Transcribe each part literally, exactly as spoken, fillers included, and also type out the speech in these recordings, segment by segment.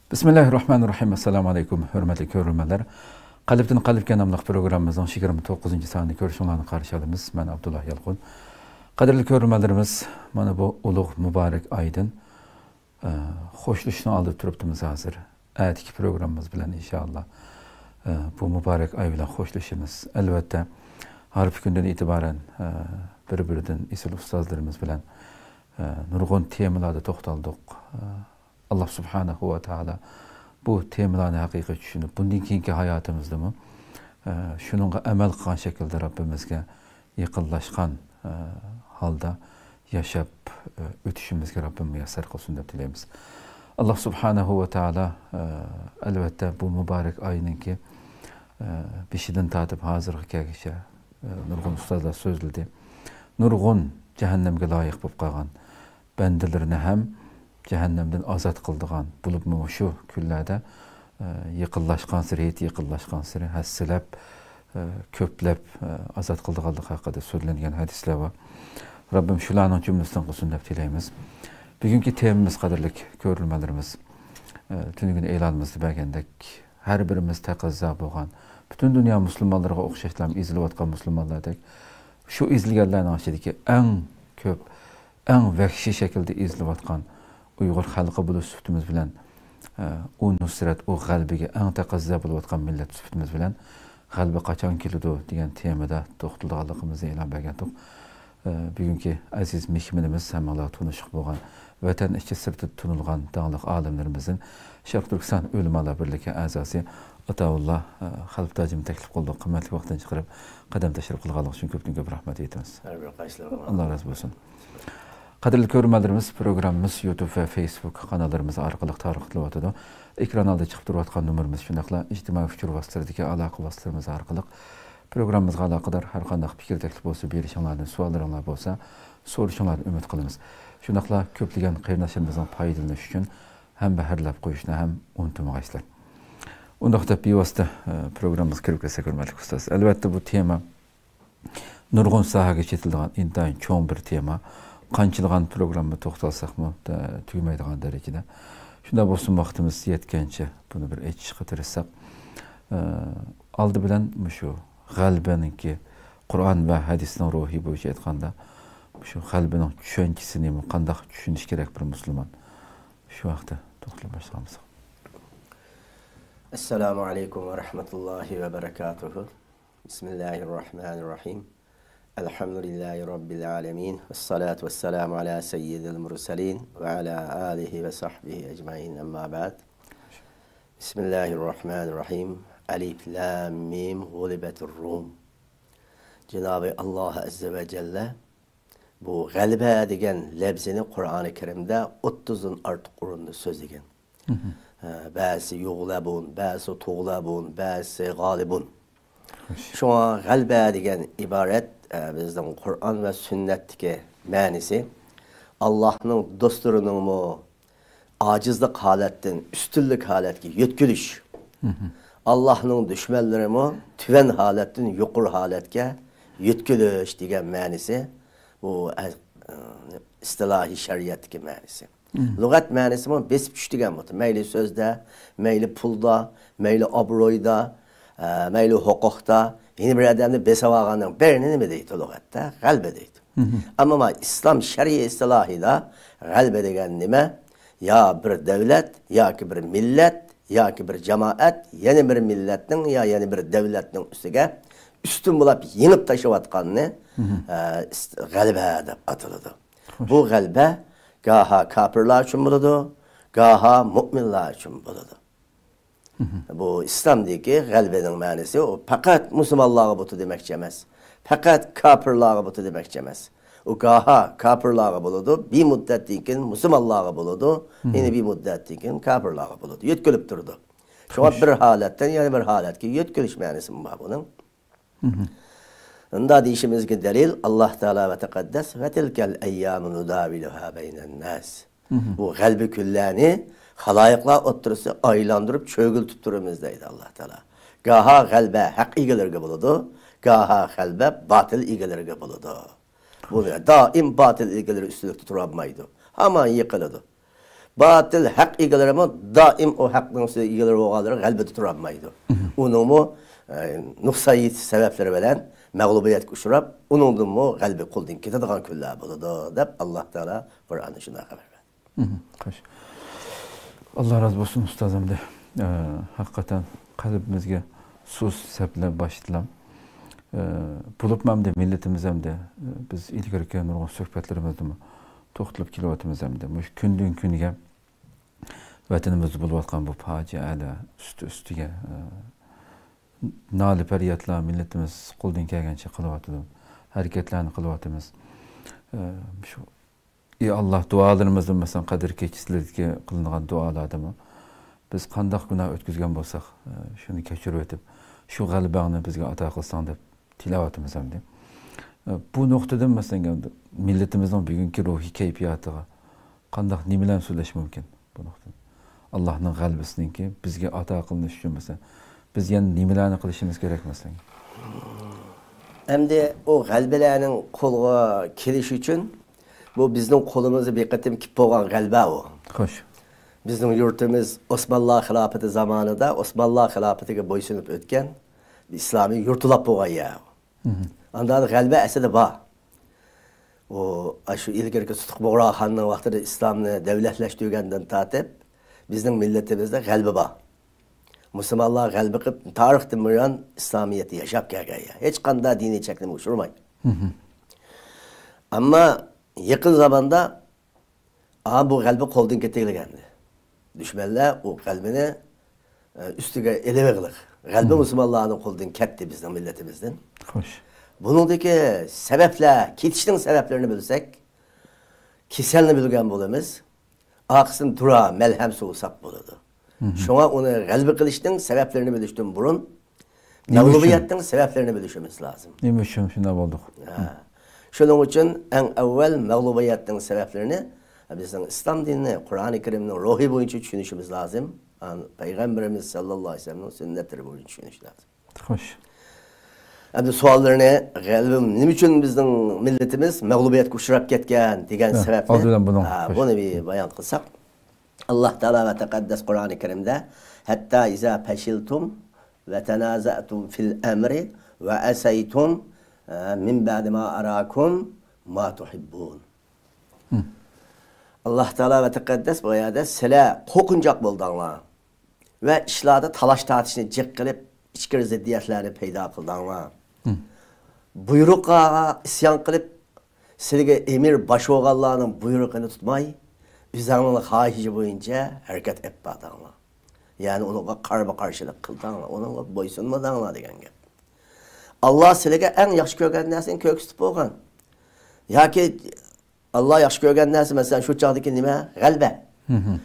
بىسمىللاھىررەھمانىررەھىم. ئەسسالامۇ ئەلەيكۇم، ھۆرمەتلىك كۆرۈرمەنلەر. قەلبتىن قەلبكە ناملىق پروگراممىمىزنىڭ يىگىرمە توققۇزىنچى سانىنى كۆرۈشۈڭلارنى قارشى ئالىمىز. مەن ئابدۇللا يالقۇن. قەدىرلىك كۆرۈرمەنلىرىمىز، مانا بۇ ئۇلۇغ مۇبارەك ئايدىن، ئە، خوشلىشىشنىڭ ئالدىدا تۇرۇپتىمىز ھازىر. ئەتىكى پروگراممىمىز بىلەن ئىنشائاللا، ئە، بۇ مۇبارەك ئاي بىلەن خوشلىشىمىز. ئەلۋەتتە، ھارپا كۈندىن ئېتىبارەن، ئە، بىر-بىرىدىن ئېسىل ئۇستازلىرىمىز بىلەن، ئە، نۇرغۇن تېمىلاردا توختالدۇق. ئە، ئاللا سۇبھانەھۇ ۋە تائالا بۇ تېمىلارنى ھەقىقىي چۈشىنىپ، بۇندىن كېيىنكى ھاياتىمىزدىمۇ، ئە، شۇنىڭغا ئەمەل قىلغان شەكىلدە رەببىمىزگە يېقىنلاشقان، ئە، ھالدا ياشاپ، ئە، ئۆتۈشىمىزگە رەببىم مۇيەسسەر قىلسۇن دەپ تىلەيمىز. ئاللا سۇبھانەھۇ ۋە تائالا، ئە، ئەلۋەتتە بۇ مۇبارەك ئاينىڭكى، ئە، بېشىدىن تارتىپ ھازىرغا كەلگۈچە، ئە، نۇرغۇن ئۇستازلار سۆزلىدى. نۇرغۇن جەھەننەمگە لايىق بولۇپ قالغان بەندىلىرىنى ھەم جەھەننەمدىن ئازاد قىلىدىغان، بولۇپمۇ مۇشۇ كۈنلەردە، ئە، يېقىنلاشقانسېرى، ھېيت يېقىنلاشقانسېرى ھەسسىلەپ، ئە، كۆپلەپ، ئە، ئازاد قىلىدىغانلىقى ھەققىدە سۆزلەنگەن ھەدىسلەر بار. رەببىم شۇلارنىڭ جۈملىسىدىن قىلسۇن دەپ تىلەيمىز. بۈگۈنكى تېمىمىز، قەدىرلىك كۆرۈرمەنلىرىمىز، ئە، تۈنۈگۈن ئېلانىمىزدا بەرگەندەك، ھەر بىرىمىز تەقەززا بولغان، پۈتۈن دۇنيا مۇسۇلمانلىرىغا ئوخشاشلا ئېزىلىۋاتقان مۇسۇلمانلاردەك، شۇ ئېزىلگەنلەرنىڭ ئىچىدىكى ئەڭ كۆپ، ئەڭ ۋەھشىي شەكىلدە ئېزىلىۋاتقان ئۇيغۇر خەلقى بولۇش سۈپىتىمىز بىلەن، ئە، ئۇ نۇسرەت، ئۇ غەلىبىگە ئەڭ تەقەززا بولۇۋاتقان مىللەت سۈپىتىمىز بىلەن، غەلىبە قاچان كېلىدۇ دېگەن تېمىدا توختىلىدىغانلىقىمىزنى ئېلان بەرگەنتۇق. ئە، بۈگۈنكى ئەزىز مېھمىنىمىز ھەممىڭلارغا تونۇشلۇق بولغان، ۋەتەن ئىچى سىرتىدا تونۇلغان داڭلىق ئالىملىرىمىزدىن شەرقىي تۈركىستان ئۆلىمالار بىرلىكى ئەزاسى ئاتاۋۇللا، ئە، خەلپە تاجىمنى تەكلىپ قىلدۇق. قىممەتلىك ۋاقتىنى چىقىرىپ قەدەم تەشرىپ قىلغانلىقى ئۈچۈن كۆپتىن كۆپ رەھمەت ئېيتىمىز. ھەر بىر قايسىلىرىغا. ئاللا رازى بولسۇن. قەدىرلىك كۆرۈرمەنلىرىمىز، پروگراممىمىز يۇتۇب ۋە فېيسبۇك قاناللىرىمىز ئارقىلىق تارقىتىلىۋاتىدۇ. ئېكران ئالدىدا چىقىپ تۇرۇۋاتقان نومۇرىمىز، شۇنداقلا ئىجتىمائىي ئۇچۇر ۋاسىتىلىرىدىكى ئالاقە ۋاسىتىلىرىمىز ئارقىلىق پروگراممىمىزغا ئالاقىدار ھەر قانداق پىكىر تەكلىپ بولسا بېرىشىڭلارنى، سوئاللىرىڭلار بولسا سورىشىڭلارنى ئۈمىد قىلىمىز. شۇنداقلا كۆپلىگەن قېرىنداشلىرىمىزنىڭ پايدىلىنىشى ئۈچۈن ھەمبەھىرلەپ قويۇشنى ھەم ئۇنتۇمىغايسىلەر. ئۇنداقتا بىۋاسىتە، ئە، پروگراممىمىزغا كىرىپ كەتسەك، ھۆرمەتلىك ئۇستاز. ئەلۋەتتە، بۇ تېما نۇرغۇن ساھەگە چېتىلىدىغان ئىنتايىن چوڭ بىر تېما. قانچىلىغان پروگرامما توختالساقمۇ، ئە، تۈگىمەيدىغان دەرىجىدە. شۇنداق بولسىمۇ، ۋاقتىمىز يەتكەنچە بۇنى بىر ئېچىشقا تىرىشساق. ئە، ئالدى بىلەن مۇشۇ غەلىبىنىڭكى قۇرئان ۋە ھەدىسنىڭ روھى بويىچە ئېيتقاندا، مۇشۇ غەلىبىنىڭ چۈشەنچىسىنى قانداق چۈشىنىش كېرەك بىر مۇسۇلمان؟ شۇ ھەقتە توختىلىپ باشلىغان بولساق. السلام عليكم ورحمة الله وبركاته. بسم الله الرحمن الرحيم. الحمد لله رب العالمين. والصلاة والسلام على سيد المرسلين وعلى آله وصحبه أجمعين. أما بعد. بسم الله الرحمن الرحيم. ألف لام ميم، غلبت الروم. جانابى الله عز وجل بۇ غەلىبە دېگەن لەپزىنى قۇرئانى كەرىمدە ئوتتۇزدىن ئارتۇق ئورۇندا سۆزلىگەن. مھم. ھە، بەزىسى يۇغلەبۇن، بەزىسى تۇغلەبۇن، بەزىسى غالىبۇن. خوش. شۇڭا غەلىبە دېگەن ئىبارەت، ئە، بىزنىڭ قۇرئان ۋە سۈننەتتىكى مەنىسى، ئاللاھنىڭ دوستلىرىنىڭمۇ ئاجىزلىق ھالەتتىن ئۈستۈنلۈك ھالەتكە يۆتكىلىش. مھم. ئاللاھنىڭ دۈشمەنلىرىمۇ تۆۋەن ھالەتتىن يۇقىرى ھالەتكە يۆتكىلىش دېگەن مەنىسى بۇ، ئە، ئىستىلاھىي شەرىئەتتىكى مەنىسى. مم. لۇغەت مەنىسىمۇ بېسىپ چۈش دېگەن بولىدۇ. مەيلى سۆزدە، مەيلى پۇلدا، مەيلى ئابرويدا، ئە، مەيلى ھوقۇقتا، يەنە بىر ئادەمنى بېسىۋالغاننىڭ بىرىنى نېمە دەيدۇ لۇغەتتە؟ غەلىبە دەيدۇ. مم. ئەمما مۇ ئىسلام شەرئىي ئىستىلاھىدا غەلىبە دېگەن نېمە؟ يا بىر دۆلەت، ياكى بىر مىللەت، ياكى بىر جامائەت يەنە بىر مىللەتنىڭ يا يەنە بىر دۆلەتنىڭ ئۈستىگە ئۈستۈن بولاپ يېڭىپ تاشلىۋاتقاننى، مم. ئە، ئىست-، غەلىبە دەپ ئاتىلىدۇ. خوش. بۇ غەلىبە گاھا كاپىرلار ئۈچۈن بولىدۇ، گاھا مۇئمىنلار ئۈچۈن بولىدۇ. مھم. بۇ ئىسلامدىكى غەلىبىنىڭ مەنىسى ئۇ پەقەت مۇسۇلمانلارغا بولىدۇ دېمەكچى ئەمەس. پەقەت كاپىرلارغا بولىدۇ دېمەكچى ئەمەس. ئۇ گاھا كاپىرلارغا بولىدۇ، بىر مۇددەتتىن كېيىن مۇسۇلمانلارغا بولىدۇ، مھم. يەنە بىر مۇددەتتىن كېيىن كاپىرلارغا بولىدۇ. يۆتكىلىپ تۇرىدۇ. شۇڭا خوش. بىر ھالەتتىن يەنە بىر ھالەتكە يۆتكىلىش مەنىسىمۇ بار بۇنىڭ. مھم. ئۇنداق دېيىشىمىزگە دەلىل، ئاللا تائالا ۋە تەقەددەس، «ۋە تىلكەل ئەييامۇ نۇداۋىلۇھا بەينەن ناس.» مھم. بۇ غەلىبە كۈنلەرنى خالايىقلار ئوتتۇرىسىدا ئايلاندۇرۇپ چۆگۈلىتىپ تۇرىمىز دەيدۇ ئاللا تائالا. گاھا غەلىبە ھەق ئىگىلىرىگە بولىدۇ، گاھا غەلىبە باتىل ئىگىلىرىگە بولىدۇ. بۇ دائىم باتىل ئىگىلىرى ئۈستۈنلۈكتە تۇرالمايدۇ. ھامان يىقىلىدۇ. باتىل ھەق ئىگىلىرىمۇ دائىم ئۇ ھەقنىڭ ئۈستىدە ئىگىلىرى بولغانلىرى غەلىبىدە تۇرالمايدۇ. ئۇنىڭمۇ، ئە، نۇقسان يېتىش سەۋەبلىرى بىلەن مەغلۇبىيەتكە ئۇچراپ، ئۇنىڭدىنمۇ غەلىبە قولدىن كېتىدىغان كۈنلەر بولىدۇ، دەپ ئاللا تائالا قۇرئاندا شۇنداق خەۋەر بەردى. مم، خوش. ئاللا رازى بولسۇن، ئۇستاز، ئەمدى، ئە، ھەقىقەتەن قەلبىمىزگە سۇ سەپلەپ باشلىدىلا. ئە، بولۇپمۇ ئەمدى مىللىتىمىز ئەمدى، ئە، بىز ئىلگىرىكى نۇرغۇن سۆھبەتلىرىمىزدىمۇ توختىلىپ كېلىۋاتىمىز ئەمدى. مۇشۇ كۈندىن كۈنگە ۋەتىنىمىزدە بولۇۋاتقان بۇ پاجىئەلەر ئۈستى-ئۈستىگە، ئە، نالە-پەريادلار مىللىتىمىز قولىدىن كەلگەنچە قىلىۋاتىدۇ. ھەرىكەتلەرنى قىلىۋاتىمىز. ئە، شۇ، ئى ئاللا، دۇئالىرىمىزدا، مەسىلەن، قەدىر كېچىسىدىكى قىلىنغان دۇئالاردىمۇ بىز قانداق گۇناھ ئۆتكۈزگەن بولساق، ئە، شۇنى كەچۈرۈۋېتىپ، شۇ غەلىبەڭنى بىزگە ئاتا قىلساڭ دەپ تىلەۋاتىمىز ئەمدى. ئە، بۇ نۇقتىدىن، مەسىلەن، مىللىتىمىزنىڭ بۈگۈنكى روھىي كەيپىياتىغا قانداق، نېمىلەرنى سۆزلەش مۇمكىن بۇ نۇقتىدىن؟ ئاللانىڭ غەلىبىسىنىڭكى بىزگە ئاتا قىلىنىشى ئۈچۈن، مەسىلەن، بىز يەنە نېمىلەرنى قىلىشىمىز كېرەك، مەسىلەن؟ ئەمدى ئۇ غەلىبىلەرنىڭ قولغا كېلىشى ئۈچۈن، بۇ بىزنىڭ قولىمىزدا بىر قېتىم كېلىپ بولغان غەلىبە ئۇ. خوش. بىزنىڭ يۇرتىمىز ئوسمانلار خىلاپىتى زامانىدا ئوسمانلار خىلاپىتىگە بويسۇنۇپ ئۆتكەن ئىسلامىي يۇرت بولۇپ بولغان يەر. ئاندىن غەلىبە ئەسلىدە بار. ئۇ، ئاشۇ ئىلگىرىكى سۇتۇق بۇغراخاننىڭ ۋاقتىدا ئىسلامنى دەۋلەتلەشتۈرگەندىن تارتىپ، بىزنىڭ مىللىتىمىزدە غەلىبە بار. مۇسۇلمانلار غەلىبە قىلىپ، تارىختىن بۇيان ئىسلامىيەتتە ياشاپ كەلگەن يەر. ھېچقانداق دىنىي چەكلىمىگە ئۇچرىماي. ئەمما يېقىن زاماندا، ئا، بۇ غەلىبە قولدىن كېتىۋالغانىدى. دۈشمەنلەر ئۇ غەلىبىنى، ئە، ئۈستىگە ئېلىۋېغىلىق. غەلىبە مۇسۇلمانلارنىڭ قولىدىن كەتتى بىزنىڭ مىللىتىمىزدىن. خوش. بۇنىڭدىكى سەۋەبلەر، كېتىشنىڭ سەۋەبلىرىنى بىلسەك، كېسەلنى بىلگەن بولىمىز. ئارقىسىدىن دۇرا، مەلھەم سۇۋۇساق بولىدۇ. شۇڭا ئۇنى غەلىبە قىلىشنىڭ سەۋەبلىرىنى بىلىشتىن بۇرۇن، نېمە ئۈچۈن؟ مەغلۇبىيەتنىڭ سەۋەبلىرىنى بىلىشىمىز لازىم. نېمە ئۈچۈن شۇنداق بولدۇق؟ ھە. شۇنىڭ ئۈچۈن ئەڭ ئەۋۋەل مەغلۇبىيەتنىڭ سەۋەبلىرىنى بىزنىڭ ئىسلام دىنىنى، قۇرئانى كەرىمنىڭ روھى بويىچە چۈشىنىشىمىز لازىم. ئان-، پەيغەمبىرىمىز سەللەللاھۇ ئەلەيھى ۋەسەللەمنىڭ سۈننەتلىرى بويىچە چۈشىنىش لازىم. خوش. ئەمدى سوئاللىرىنى، غەلىبە، نېمە ئۈچۈن بىزنىڭ مىللىتىمىز مەغلۇبىيەتكە ئۇچراپ كەتكەن دېگەن ھە، سەۋەبنى، ئالدى بىلەن بۇنىڭ، ھە، خوش، بۇنى بىر بايان قىلساق. ئاللا تائالا ۋە تەقەددەس قۇرئانى كەرىمدە، «ھەتتا ئىزا پەشىلتۇم ۋە تەنازەئتۇم فىل ئەمرى ۋە ئەسەيتۇم، ئە، مىن بەئدى ما ئاراكۇم ما تۇھىببۇن.» ئاللا تائالا ۋە تەقەددەس بۇ يەردە، سىلەر قورقۇنچاق بولدۇڭلار ۋە ئىشلاردا تالاش-تارتىشنى جىق قىلىپ، ئىچكىرى زىددىيەتلەرنى پەيدا قىلدىڭلار. بۇيرۇققا ئىسيان قىلىپ، سىلىگە ئەمىر باش بولغانلارنىڭ بۇيرۇقىنى تۇتماي، ئۆزۈڭلارنىڭ خاھىشى بويىچە ھەرىكەت ئېلىپ باردىڭلار. يەنى ئۇنىڭغا قارىمۇ قارشىلىق قىلدىڭلار، ئۇنىڭغا بويسۇنمىدىڭلار دېگەن گەپ. ئاللا سىلىگە ئەڭ ياخشى كۆرگەن نەرسىنى كۆرسىتىپ بولغان. ياكى ئاللا ياخشى كۆرگەن نەرسە، مەسىلەن، شۇ چاغدىكى نېمە؟ غەلىبە.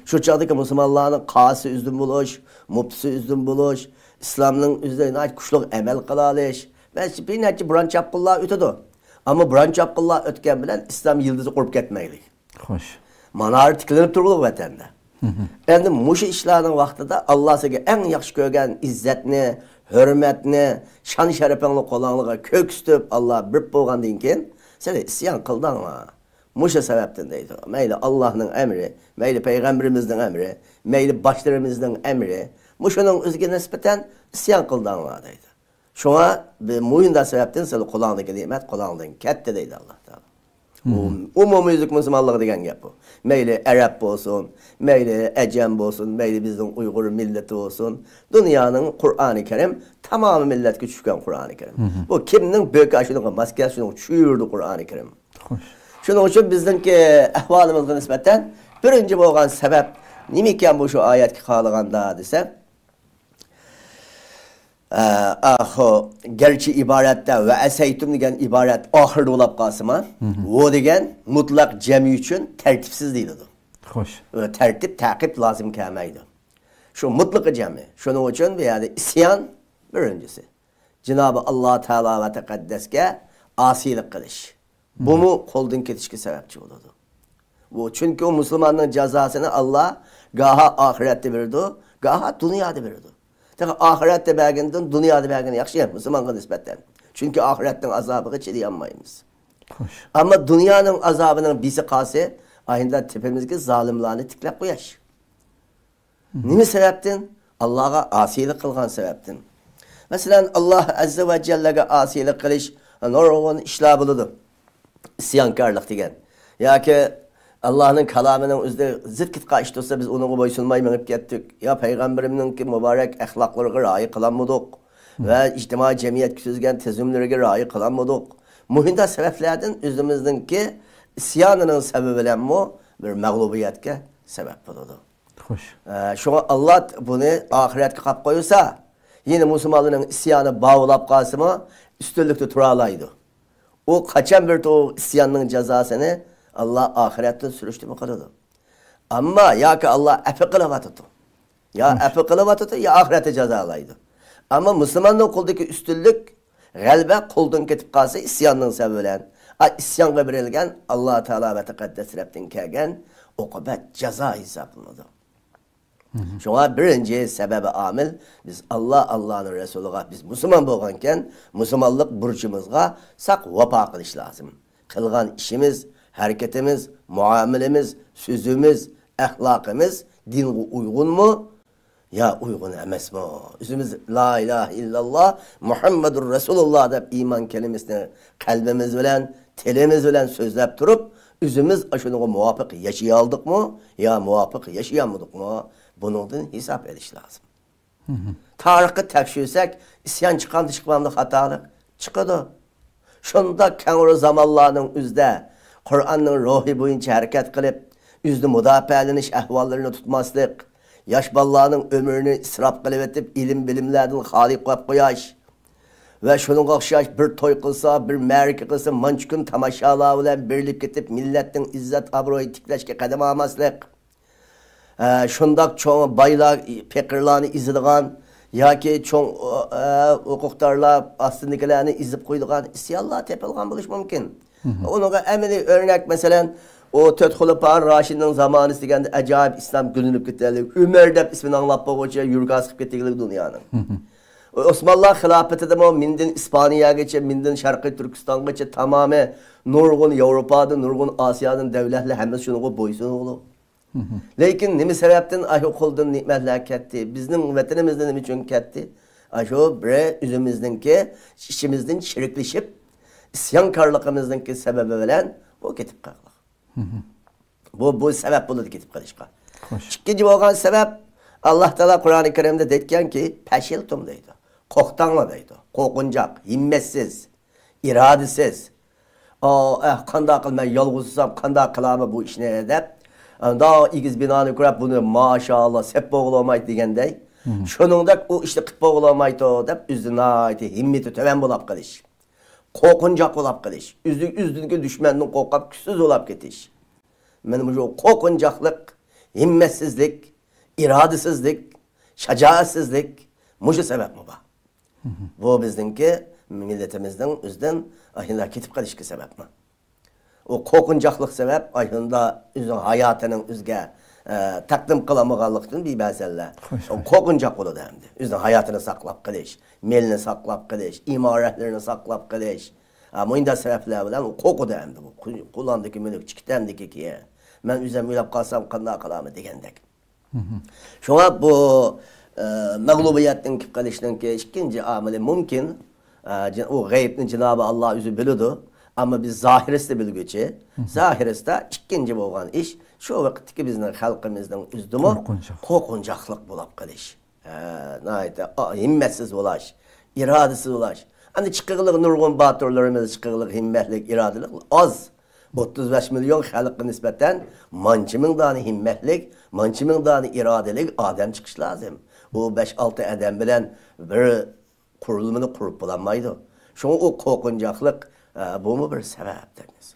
شۇ چاغدىكى مۇسۇلمانلارنىڭ قازىسى ئۆزىدىن بولۇش، مۇپتىسى ئۆزىدىن بولۇش، ئىسلامنىڭ ئۆزىدە ناھايىتى كۈچلۈك ئەمەل قىلالىش. مەسىلەن، بىر نەچچە بۇران چاپقۇنلار ئۆتىدۇ. ئەمما بۇران چاپقۇنلار ئۆتكەن بىلەن ئىسلام يىلتىزى قۇرۇپ كەتمەيلى. خوش. مانارە تىكلىنىپ تۇرغۇلۇق ۋەتەندە. ئەمدى مۇشۇ ئىشلارنىڭ ۋاقتىدا ئاللا سىزگە ئەڭ ياخشى كۆرگەن ئىززەتنى، ھۆرمەتنى، شان-شەرىپىڭنى قولۇڭلارغا كۆرسىتىپ، ئاللا بېرىپ بولغاندىن كېيىن، سىلەر ئىسيان قىلدىڭلار. مۇشۇ سەۋەبتىن دەيدۇ. مەيلى ئاللانىڭ ئەمرى، مەيلى پەيغەمبىرىمىزنىڭ ئەمرى، مەيلى باشلىرىمىزنىڭ ئەمرى، مۇشۇنىڭ ئۆزىگە نىسبەتەن ئىسيان قىلدىڭلار دەيدۇ. شۇڭا بىر مۇشۇنداق سەۋەبتىن سىلەر قولۇڭدىكى نېمەت قولۇڭدىن كەتتى دەيدۇ ئاللا تائالا. ئۇ ئومۇميۈزلۈك مۇسۇلمانلىقى دېگەن گەپ بۇ. مەيلى ئەرەب بولسۇن، مەيلى ئەجەم بولسۇن، مەيلى بىزنىڭ ئۇيغۇر مىللىتى بولسۇن، دۇنيانىڭ قۇرئانى كەرىم تامامى مىللەتكە چۈشكەن قۇرئانى كەرىم. بۇ كىمنىڭ بۆكى ئاشۇنىڭغا ماس كەلسە شۇنىڭغا چۈشۈرىدۇ قۇرئانى كەرىم. خوش. شۇنىڭ ئۈچۈن بىزنىڭكى ئەھۋالىمىزغا نىسبەتەن بىرىنچى بولغان سەۋەب نېمىكەن بۇ شۇ ئايەتكە قالغاندا دېسە، ئە، ئاخۇ، گەرچە ئىبارەتتە ۋە ئەسەيتۇم دېگەن ئىبارەت ئاخىرىدا بولاپ قالسىمۇ، ۋۇ دېگەن مۇتلەق جەمئى ئۈچۈن تەرتىپسىز دېيىلىدۇ. خوش. ۋە تەرتىپ، تەقىب لازىم كەلمەيدۇ. شۇ مۇتلىقى جەمئى. شۇنىڭ ئۈچۈن بۇ يەردە ئىسيان بىرىنچىسى. جىنابى ئاللا تائالا ۋە تەقەددەسكە ئاسىيلىق قىلىش. بۇمۇ قولدىن كېتىشكە سەۋەبچى بولىدۇ. بۇ، چۈنكى ئۇ مۇسۇلماننىڭ جازاسىنى ئاللا گاھا ئاخىرەتتە بېرىدۇ، گاھا دۇنيادا بېرىدۇ. تېخى ئاخىرەتتە بەرگىنىدىن دۇنيادا بەرگىنى ياخشى مۇسۇلمانغا نىسبەتەن. چۈنكى ئاخىرەتنىڭ ئازابىغا چىدىيالمايمىز. خوش. ئەمما دۇنيانىڭ ئازابىنىڭ بېسى قاسى ئاينىدا تېپىمىزگە زالىملارنى تىكلەپ قوياش. نېمە سەۋەبتىن؟ ئاللاغا ئاسىيلىق قىلغان سەۋەبتىن. مەسىلەن، ئاللا ئەززە ۋە جەللەگە ئاسىيلىق قىلىش نۇرغۇن ئىشلار بولىدۇ. ئىسيانكارلىق دېگەن. ياكى ئاللانىڭ كالامىنىڭ ئۆزىدە زىت كېتىپ قالغان ئىش تۇرسا، بىز ئۇنىڭغا بويسۇنماي مېڭىپ كەتتۇق. يا پەيغەمبىرىمنىڭكى مۇبارەك ئەخلاقلىرىغا رىئايە قىلالمىدۇق. ۋە ئىجتىمائىي جەمئىيەتكە تۈزگەن تۈزۈملىرىگە رىئايە قىلالمىدۇق. مۇشۇنداق سەۋەبلەردىن ئۆزىمىزنىڭكى ئىسيانىنىڭ سەۋەبى بىلەنمۇ بىر مەغلۇبىيەتكە سەۋەب بولىدۇ. خوش. ئە، شۇڭا ئاللا بۇنى ئاخىرەتكە قاپ قويسا، يەنە مۇسۇلمانلارنىڭ ئىسيانى باۋلاپ قالسىمۇ، ئۈستۈنلۈكتە تۇرالايدۇ. ئۇ قاچان بىر تۇغ ئىسياننىڭ جازاسىنى ئاللا ئاخىرەتتىن سۈرۈشتىمۇ قىلىدۇ. ئەمما ياكى ئاللا ئەپۇ قىلىۋاتىدۇ. يا ئەپۇ قىلىۋاتىدۇ، يا ئاخىرەتتە جازالايدۇ. ئەمما مۇسۇلماننىڭ قولىدىكى ئۈستۈنلۈك، غەلىبە قولدىن كېتىپ قالسا ئىسياننىڭ سەۋەبى بىلەن، ئا، ئىسيانغا بېرىلگەن ئاللا تائالا ۋە تەقەددەس تەرەپتىن كەلگەن ئوقۇبەت، جازا ھېسابلىنىدۇ. شۇڭا بىرىنچى سەۋەبى ئامىل، بىز ئاللا، ئاللانىڭ رەسۇلىغا، بىز مۇسۇلمان بولغانكەن، مۇسۇلمانلىق بۇرچىمىزغا ساق ۋاپا قىلىش لازىم. قىلغان ئىشىمىز، ھەرىكىتىمىز، مۇئامىلىمىز، سۆزىمىز، ئەخلاقىمىز دىنغا ئۇيغۇنمۇ يا ئۇيغۇن ئەمەسمۇ؟ ئۆزىمىز لا ئىلاھە ئىللاللا مۇھەممەدۇر رەسۇلۇللا دەپ ئىمان كەلىمىسىنى قەلبىمىز بىلەن، تىلىمىز بىلەن سۆزلەپ تۇرۇپ، ئۆزىمىز ئاشۇنىڭغا مۇۋاپىق ياشىيالدۇقمۇ يا مۇۋاپىق ياشىيالمىدۇقمۇ؟ بۇنىڭدىن ھېساب ئېلىش لازىم. تارىخقا تەكشۈرسەك، ئىسيان چىققاندا چىقمامدۇ خاتالىق؟ چىقىدۇ. شۇنداق كەڭرى زامانلارنىڭ ئۆزىدە قۇرئاننىڭ روھى بويىچە ھەرىكەت قىلىپ، ئۆزىنى مۇداپىئەلىنىش ئەھۋاللىرىنى تۇتماسلىق، ياش بالىلارنىڭ ئۆمرىنى ئىسراپ قىلىۋېتىپ، ئىلىم-بىلىملەردىن خالىي قىلىپ قويۇش ۋە شۇنىڭغا ئوخشاش بىر توي قىلسا، بىر مەرىكە قىلسا، مانچە كۈن تاماشالار بىلەن بېرىلىپ كېتىپ، مىللەتنىڭ ئىززەت-ئابرۇيى تىكلەشكە قەدەم ئالماسلىق، ئە، شۇنداق چوڭ بايلار پېقىرلارنى ئېزىدىغان ياكى چوڭ، ئە، ھوقۇقدارلار ئاستىدىكىلەرنى ئېزىپ قويىدىغان ئىسيانلار تېپىلغان بولۇشى مۇمكىن. ئۇنىڭغا ئەمەلىي ئۆرنەك، مەسىلەن، ئۇ تۆت خۇلىپا راشىدنىڭ زامانىسى دېگەندە ئەجايىپ ئىسلام گۈللىنىپ كېتەلىك. ئۆمەر دەپ ئىسمىنى ئاڭلاپ بولغۇچە يۈرىكى ئاسقىپ كېتىگىلىك دۇنيانىڭ. ئوسمانلار خىلاپىتىدىمۇ مىندىن ئىسپانىيەگىچە، مىندىن شەرقىي تۈركىستانغىچە تامامى نۇرغۇن ياۋروپادىن، نۇرغۇن ئاسىيادىن دەۋلەتلەر ھەممىسى شۇنىڭغا بويسۇنۇۋالدى. لېكىن نېمە سەۋەبتىن ئاشۇ قولدىن نېمەتلەر كەتتى؟ بىزنىڭ ۋەتىنىمىزدىن نېمە ئۈچۈن كەتتى؟ ئاشۇ بىر ئۆزىمىزنىڭكى ئىچىمىزدىن چىرىكلىشىپ، ئىسيانكارلىقىمىزنىڭكى سەۋەبى بىلەن بۇ كېتىپ قالغان. بۇ، بۇ سەۋەب بولىدۇ كېتىپ قېلىشقا. خوش. ئىككىنچى بولغان سەۋەب، ئاللا تائالا قۇرئانى كەرىمدە دەيدىكەنكى، پەشىلتۇم دەيدۇ. قورقتاڭلار دەيدۇ. قورقۇنچاق، ھىممەتسىز، ئىرادىسىز. ئا، ئەھ، قانداق قىل، مەن يالغۇز تۇرسام، قانداق قىلامەن بۇ ئىشنى دەپ، ئاندا ئېگىز بىنانى كۆرۈپ، بۇنى ماشائاللا سەپ بولغىلى بولمايدۇ دېگەندەي. شۇنىڭدەك ئۇ ئىشنى قىلىپ بولغىلى بولمايدۇ دەپ، ئۆزى ناھايىتى ھىممىتى تۆۋەن بولاپ قېلىش. قورقۇنچاق بولاپ قېلىش، ئۆزى، ئۆزىدىكى دۈشمەندىن قورقۇپ، كۈچسىز بولاپ كېتىش. مانا مۇشۇ قورقۇنچاقلىق، ھىممەتسىزلىك، ئىرادىسىزلىك، شاجائەتسىزلىك، مۇشۇ سەۋەبمۇ بار. بۇ بىزنىڭكى مىللىتىمىزنىڭ ئۆزىدىن ئاشۇنداق كېتىپ قېلىشقا سەۋەبمۇ؟ ئۇ قورقۇنچاقلىق سەۋەب، ئاشۇنداق ئۆزىنىڭ ھاياتىنىڭ ئۆزىگە، ئە، تەقدىم قىلالمىغانلىقتىن بىبەزەنلەر. خوش، ئۇ خوش. قورقۇنچاق بولىدۇ ئەمدى. ئۆزىنىڭ ھاياتىنى ساقلاپ قېلىش، مېلىنى ساقلاپ قېلىش، ئىمارەتلىرىنى ساقلاپ قېلىش. ھە، مۇنداق سەۋەبلەر بىلەن ئۇ قورقىدۇ ئەمدى. بۇ قۇ-، قولۇمدىكى مۈلۈك چىقتى ئەمدىكى كېيىن. مەن ئۆزۈم ئۆلۈپ قالسام قانداق قىلارمەن دېگەندەك. شۇڭا بۇ، ئە، مەغلۇبىيەتنىڭ كېلىپ قېلىشنىڭكى ئىككىنچى ئامىلى مۇمكىن، ئە، جى-، ئۇ غەيىبنى جانابى ئاللا ئۆزى بىلىدۇ. ئەمما بىز زاھىرىسىدا بىلگۈچى. زاھىرىسىدا ئىككىنچى بولغان ئىش شۇ ۋاقىتتىكى بىزنىڭ خەلقىمىزنىڭ ئۆزىدىمۇ قورقۇنچاق. قورقۇنچاقلىق بولاپ قېلىش. ھە، ناھايىتى، ئا، ھىممەتسىز بولاش، ئىرادىسىز بولاش. ئەمدى چىققىلىق نۇرغۇن باتۇرلىرىمىز، چىققىلىق ھىممەتلىك، ئىرادىلىك ئاز. ئوتتۇز بەش مىليون خەلققە نىسبەتەن مانچە مىڭ دانە ھىممەتلىك، مانچە مىڭ دانە ئىرادىلىك ئادەم چىقىشى لازىم. ئۇ بەش-ئالتە ئادەم بىلەن بىر قۇرۇلمىنى قۇرۇپ بولالمايدۇ. شۇڭا ئۇ قورقۇنچاقلىق، ئە، بۇمۇ بىر سەۋەب دەيمىز.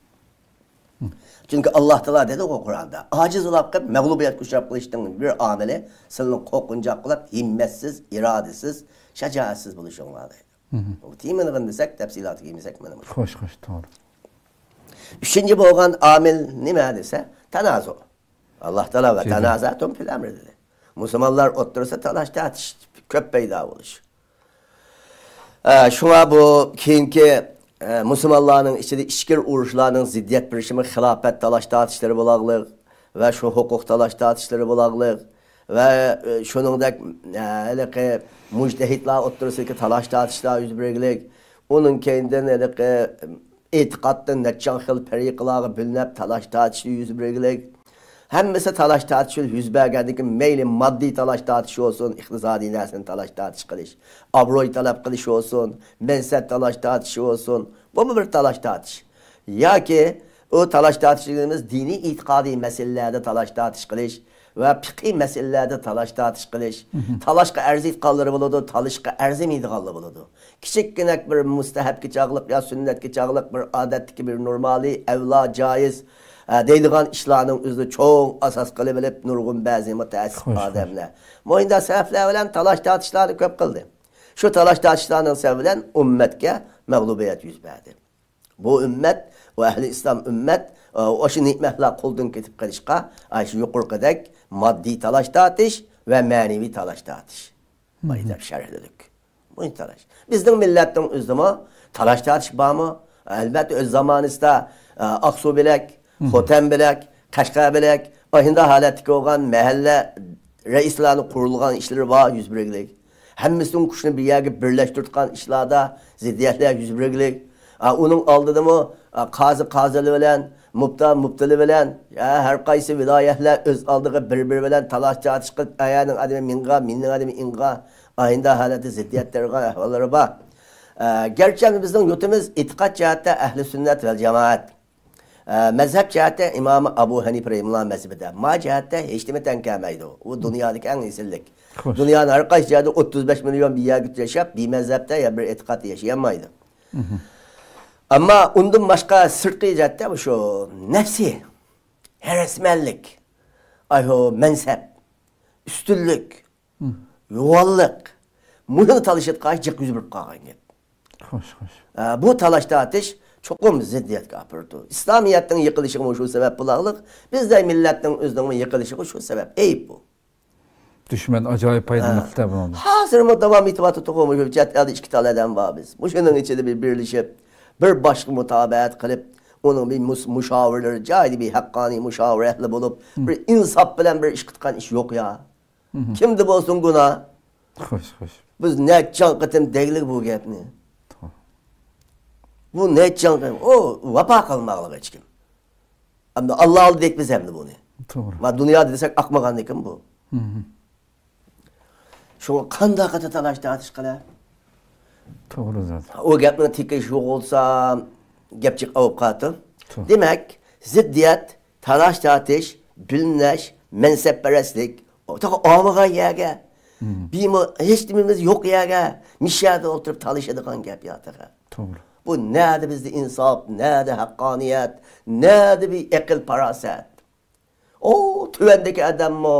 چۈنكى ئاللا تائالا دېدىغۇ قۇرئاندا، ئاجىز بولاپ قېلىپ، مەغلۇبىيەتكە ئۇچراپ قېلىشنىڭ بىر ئامىلى سىلەرنىڭ قورقۇنچاق بولاپ، ھىممەتسىز، ئىرادىسىز، شاجائەتسىز بولۇشۇڭلار دەيدۇ. بۇ تېمىنى دېسەك، تەپسىلاتىغا كىرمىسەك مانا بۇ. خوش، خوش، توغرا. ئۈچىنچى بولغان ئامىل نېمە دېسە، تانازۇ. ئاللا تائالا ۋە تانازەتۇم فىل ئەمرى دېدى. مۇسۇلمانلار ئوتتۇرىسىدا تالاش تارتىش كۆپ پەيدا بولۇش. ئە، شۇڭا بۇ كېيىنكى ئە، مۇسۇلمانلارنىڭ ئىچىدە ئىچكىرى ئۇرۇشلارنىڭ زىددىيەت بېرىشىمۇ خىلاپەت تالاش-تارتىشلىرى بولاغلىق ۋە شۇ ھوقۇق تالاش-تارتىشلىرى بولاغلىق ۋە، ئە، شۇنىڭدەك، ئە، ھېلىقى مۇجتەھىدلار ئوتتۇرىسىدىكى تالاش-تارتىشلار يۈز بەرگىلىك. ئۇنىڭ كەينىدىن ھېلىقى ئېتىقادتىن نەچچە خىل پەرقىلەرگە بۆلۈنۈپ تالاش-تارتىشلار يۈز بەرگىلىك. ھەممىسى تالاش-تارتىش يۈز بەرگەندىن كېيىن مەيلى ماددىي تالاش-تارتىش بولسۇن، ئىقتىسادىي نەرسىنى تالاش-تارتىش قىلىش، ئابرۇي تەلەپ قىلىش بولسۇن، مەنسەپ تالاش-تارتىشى بولسۇن، بۇمۇ بىر تالاش-تارتىش. ياكى ئۇ تالاش-تارتىشىمىز دىنىي ئېتىقادىي مەسىلىلەردە تالاش-تارتىش قىلىش ۋە پىقھىي مەسىلىلەردە تالاش-تارتىش قىلىش. تالاشقا ئەرزىيدىغانلىرى بولىدۇ، تالىشىشقا ئەرزىمەيدىغانلىرى بولىدۇ. كىچىككىنە بىر مۇستەھەبكە چاغلىق يا سۈننەتكە چاغلىق بىر ئادەتتىكى بىر نورمالى، ئەۋلا، جايىز، ئە، دەيدىغان ئىشلارنىڭ ئۆزىدە چوڭ ئاساس قىلىۋېلىپ نۇرغۇن بەزى مۇتەئەسسىپ خوش، خوش. ئادەملەر مۇشۇنداق سەۋەبلەر بىلەن تالاش-تارتىشلارنى كۆپ قىلدى. شۇ تالاش-تارتىشلارنىڭ سەۋەبى بىلەن ئۈممەتكە مەغلۇبىيەت يۈز بەردى. بۇ ئۈممەت، ئۇ ئەھلى ئىسلام ئۈممەت، ئۇ، ئاشۇ نېمەتلەر قولدىن كېتىپ قېلىشقا، ئاشۇ يۇقىرىقىدەك ماددىي تالاش-تارتىش ۋە مەنىۋى تالاش-تارتىش. مم. باي دەپ شەرھلىدۇق. بۇ تالاش. بىزنىڭ مىللەتنىڭ ئۆزىدىمۇ تالاش-تارتىش بارمۇ؟ ئەلۋەتتە، ئۆز زامانىسىدا، ئە، ئاقسۇ بىلەك، مم. خوتەن بىلەك، قەشقەر بىلەك، ئاشۇنداق ھالەتتىكى بولغان مەھەللە رەئىسلەرنى قۇرۇلغان ئىشلىرى بار، يۈز بەرگىلىك. ھەممىسىنىڭ كۈچىنى بىر يەرگە بىرلەشتۈرىدىغان ئىشلاردا زىددىيەتلەر يۈز بەرگىلىك. ئا، ئۇنىڭ ئالدىدىمۇ، ئا، قازى قازىلى بىلەن، مۇپتا مۇپتىلى بىلەن، ئا، ھەر قايسى ۋىلايەتلەر ئۆز ئالدىغا بىر-بىرى بىلەن تالاش-تارتىش قىلىپ، ئەيەنىڭ ئادىمى مىڭغا، مېنىڭ ئادىمى ئىڭغا، ئاينىدا ھالەتتە زىددىيەت تېرىغان ئەھۋاللىرى بار. ئا، گەرچە بىزنىڭ يۇرتىمىز ئېتىقاد جەھەتتە ئەھلى سۈننەت ۋەل جامائەت، ئە، مەزھەپ جەھەتتە ئىمامى ئەبۇ ھەنىپە رەھىمۇللا مەزھىپىدە. ما جەھەتتە ھېچنېمە تەڭ كەلمەيدۇ. ئۇ دۇنيادىكى ئەڭ ئېسىللىك. خوش. دۇنيانىڭ ھەر قايسى جايىدا ئوتتۇز بەش مىليون بىر يەرگە ياشاپ، بىمەزھەپتە يا بىر ئېتىقادتا ياشىيالمايدۇ. مهم. ئەمما ئۇندىن باشقا سىرتقى جەھەتتە شۇ نەپسىي، ھەرەسمەنلىك، ئايۇ مەنسەپ، ئۈستۈنلۈك، مم. يوغانلىق، مۇشۇنى تالىشىدىغان جىق يۈز بېرىپ قالغان گەپ. خوش، خوش. ئە، بۇ تالاش-تارتىش چوقۇم زىددىيەتكە ئاپىرىدۇ. ئىسلامىيەتنىڭ يىقىلىشىغىمۇ شۇ سەۋەب بولارلىق، بىزدەك مىللەتنىڭ ئۆزىنىڭمۇ يىقىلىشىغا شۇ سەۋەب. ئەيىب بۇ. دۈشمەن ئاجايىپ پايدىلىنىپتۇ بۇنىڭدىن. ھازىرمۇ داۋام ئېتىۋاتىدۇ، مۇشۇ چەت ئەلدە ئىككى تال ئادەم بار بىز. مۇشۇنىڭ ئىچىدە بىر بىرلىشىپ، بىر باشقا مۇتابىئەت قىلىپ، ئۇنىڭ بىر مۇس-، مۇشاۋىرلىرى جايىدا بىر ھەققانىي مۇشاۋىرە ئەھلى بولۇپ، مم. بىر ئىنساپ بىلەن بىر ئىش قىلغان ئىش يوق يا. مهم. كىمدە بولسۇن گۇناھ. خوش، خوش. بىز نەچچە قېتىم دەگلىك بۇ گەپنى. توغرا. بۇ نەچچە قېتىم. ئۇ ۋاپا قىلماغلىق ھېچكىم. ئەمدى ئاللا ئالدى دەيك بىز ئەمدى بۇنى. توغرا. ما دۇنيادا دېسەك ئاقمىغاندىكىن بۇ. مهم. شۇڭا قانداق قېتىم تالاش تارتىش قىلە؟ توغرا زادى. ئۇ گەپنىڭ تېكى شۇ بولسا، گەپ جىق ئاۋۇپ قالىدۇ. توغرا. دېمەك، زىددىيەت، تالاش تارتىش، بۆلۈنۈش، مەنسەپپەرەسلىك، تېخى ئالمىغان يەرگە، مم. بىمۇ-، ھېچ نېمىمىز يوق يەرگە، مىشەدە ئولتۇرۇپ تالىشىدىغان گەپ يا تېخى. توغرا. بۇ نەدە بىزدە ئىنساپ، نەدە ھەققانىيەت، نەدە بىر ئەقىل پاراسەت؟ ئۇ تۆۋەندىكى ئادەممۇ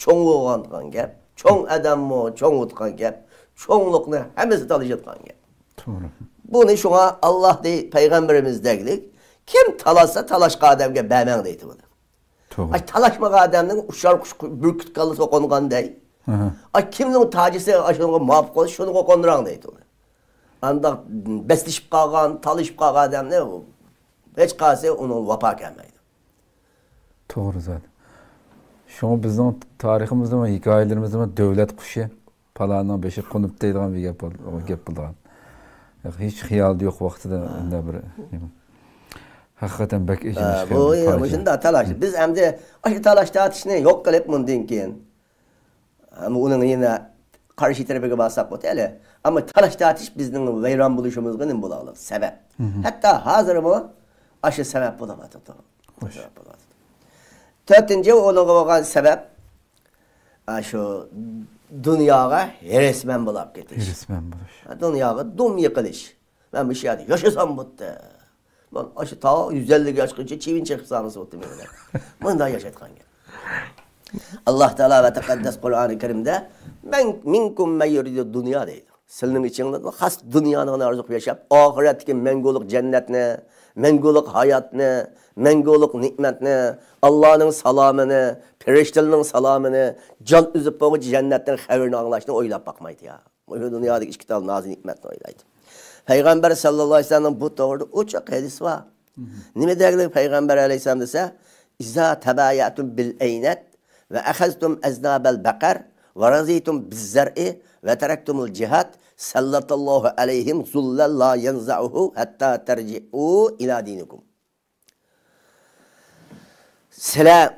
چوڭ بولغانتىغان گەپ، چوڭ ئادەممۇ چوڭ بولغان گەپ، چوڭلۇقنى ھەممىسى تالىشىدىغان گەپ. توغرا. بۇنى شۇڭا ئاللا دەي، پەيغەمبىرىمىز دەگلىك، كىم تالاشسا، تالاشقان ئادەمگە بەرمەڭ دەيتىۋالدى. توغرا. ئاي، تالاشمىغان ئادەمنىڭ ئۇششار قۇش بۈركۈت كاللىسى قونغاندەي. ئاھا. ئاي، كىمنىڭ تاجىسى ئاشۇنىڭغا مۇۋاپىق بولسا، شۇنىڭغا قوندۇراڭ دەيتىۋالدى. ئانداق بەسلىشىپ قالغان، تالىشىپ قالغان ئادەمنى ھېچقايسى ئۇنىڭغا ۋاپا كەلمەيدۇ. توغرا زادى. شۇڭا بىزنىڭ تارىخىمىزدىمۇ، ھېكايىلىرىمىزدىمۇ دۆلەت قۇشى، پالانىڭ بېشى قونۇپ دەيدىغان بىر گەپ بول-، گەپ بولىدىغان. ھېچ خىيالىدا يوق ۋاقتىدا ھە. ئۇنداق بىر نېمە. ھەقىقەتەن بەك ھە، ئېچىنىشكەن بۇ بىر يەنە پاجىئە. مۇشۇنداق تالاش. بىز ئەمدى ئاشۇ تالاش تارتىشنى يوق قىلىپ مۇندىن كېيىن، ئەمما ئۇنىڭ يەنە قارشى تەرىپىگە بارساق بولدى ھەلى. ئەمما تالاش تارتىش بىزنىڭ ۋەيران بولۇشىمىزغا نېمە بولالاق؟ سەۋەب. مهم. ھەتتا ھازىرمۇ ئاشۇ سەۋەب بولۇۋاتىدۇ. خوش. سەۋەب بولۇۋاتىدۇ. تۆتىنچى ئۇنىڭغا بولغان سەۋەب، ئاشۇ دۇنياغا ھېرىسمەن بولۇپ كېتىش. ھېرىسمەن بولۇش. دۇنياغا دۇم يېقىلىش. مەن مۇشۇ يەردە ياشىسام بولدى. مەن ئاشۇ تا يۈز ئەللىك ياشقىچە چىۋىن چېقىپ ساڭىسى بولدى مەن. مۇنداق ياشايدىغان گەپ. ئاللا تائالا ۋە تەقەددەس قۇرئانى كەرىمدە، مەن، مىنكۇم مەن يۇرىدۇ دۇنيا دەيدۇ. سىلىنىڭ ئىچىڭلاردا خاس دۇنيانى ئارزۇ قىلىپ ياشاپ، ئاخىرەتتىكى مەڭگۈلۈك جەننەتنى، مەڭگۈلۈك ھاياتنى، مەڭگۈلۈك نېمەتنى، ئاللانىڭ سالامىنى، پەرىشتىلەرنىڭ سالامىنى، جان ئۈزۈپ بولغۇچە جەننەتنىڭ خەۋىرىنى ئاڭلاشنى ئويلاپ باقمايدۇ يا. مۇشۇ دۇنيادىكى ئىككى تال نازۇ نېمەتنى ئويلايدۇ. پەيغەمبەر ساللاللاھۇ ئەلەيھى ۋەسەللەمنىڭ بۇ توغرىدا ئوچۇق ھەدىسى بار. نېمە دەگلىك پەيغەمبەر ئەلەيھىسسالام دېسە، «ئىزا تەبايەتۇم بىل ئەينەت ۋە ئەخەزتۇم ئەزنابەل بەقەر ۋە رەزىتۇم بىززەرئى ۋە تەرەكتۇمۇل جىھاد سەللەتاللاھۇ ئەلەيھىم زۇللەن لا يەنزەئۇھۇ ھەتتا تەرجىئۇ ئىلا دىنىكۇم.» سىلەر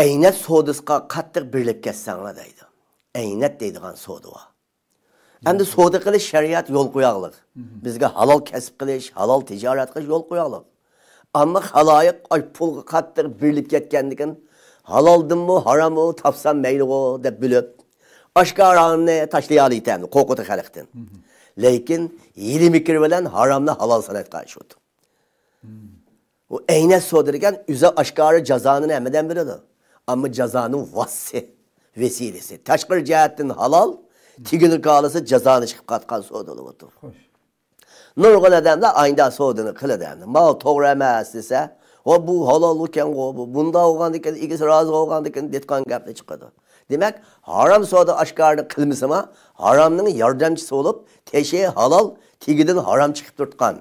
ئەينەت سودىسىغا قاتتىق بېرىلىپ كەتسەڭلار دەيدۇ. ئەينەت دەيدىغان سودا بار. ئەمدى سودا قىلىش شەرىئەت يول قوياغلىق. بىزگە ھالال كەسىپ قىلىش، ھالال تىجارەت قىلىش يول قوياغلىق. ئەمما خالايىق ئاي پۇلغا قاتتىق بېرىلىپ كەتكەندىكىن، ھالالدىنمۇ، ھاراممۇ تاپسام مەيلىغۇ دەپ بىلىپ، ئاشكارانى تاشلىيالىيتەمدى، قورقۇتى خەلقتىن. لېكىن ھىيلە مىكىر بىلەن ھارامنى ھالال سانايدىغان ئىش ئۇ. ئۇ ئەينەت سودا دېگەن ئۆزى ئاشكارا جازانى ھەممىدىن بىلىدۇ. ئەمما جازانىڭ ۋاسىتىسى، ۋەسىلىسى. تاشقىرى جەھەتتىن ھالال، تېگىنى كالىسى جازانى چىقىپ قاتقان سودا بولۇۋاتىدۇ. خوش. نۇرغۇن ئادەملەر ئايندا سودىنى قىلىدۇ ئەمدى. ماۋۇ توغرا ئەمەس دېسە، ۋە بۇ ھالال ئىكەن، بۇ بۇنداق بولغاندىكىن، ئىگىسى رازى بولغاندىكىن دېيىدىغان گەپلەر چىقىدۇ. دېمەك، ھارام سودا ئاشكارىنى قىلمىسىمۇ، ھارامنىڭ ياردەمچىسى بولۇپ، تېشى ھالال، تېگىدىن ھارام چىقىپ تۇرۇۋاتقان،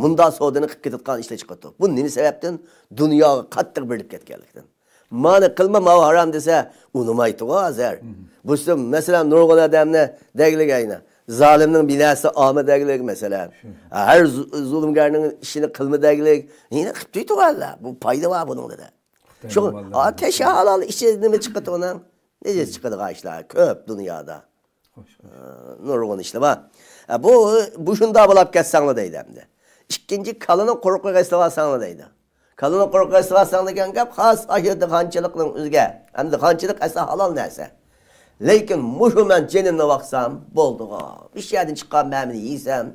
مۇنداق سودىنى قىلىپ كېتىدىغان ئىشلار چىقىدۇ. بۇ نېمە سەۋەبتىن؟ دۇنياغا قاتتىق بېرىلىپ كەتكەنلىكتىن. مانا قىلما، ماۋۇ ھارام دېسە، ئۇنىمايتىغۇ ھازىر. بۇسى، مەسىلەن، نۇرغۇن ئادەمنى دەگلىك ئەينى. زالىمنىڭ بىناسى ئالما دەگلىك، مەسىلەن. ھەر زۇ-، زۇلۇمگەرنىڭ ئىشىنى قىلما دەگلىك. يەنە قىلىپ تۇرۇۋاتىدۇ. بۇ پايدا بار بۇنىڭدا. شۇڭا، ئا، تەشە ھالال ئىچى نېمە چىقىدۇ ئۇنىڭ؟ نېجىس چىقىدىغان ئىشلار كۆپ دۇنيادا. خوش، خوش. ئە، نۇرغۇن ئىشلار بار. ئە، بۇ، بۇ شۇنداق بولاپ كەتسەڭلار دەيدۇ ئەمدى. ئىككىنچى، كالىنىڭ قورقىغا ئېسىلىۋالساڭلار دەيدۇ. كالىنىڭ قورقىغا ئېسىلىۋالساڭ دېگەن گەپ خاس ئاشۇ دېھقانچىلىقنىڭ ئۆزىگە. ئەمدى دېھقانچىلىق ئەسلى ھالال نەرسە. لېكىن مۇشۇ مەن جېنىمنى باقسام، بولدىغۇ. ئىش يەردىن چىققان مەمىنى يېسەم،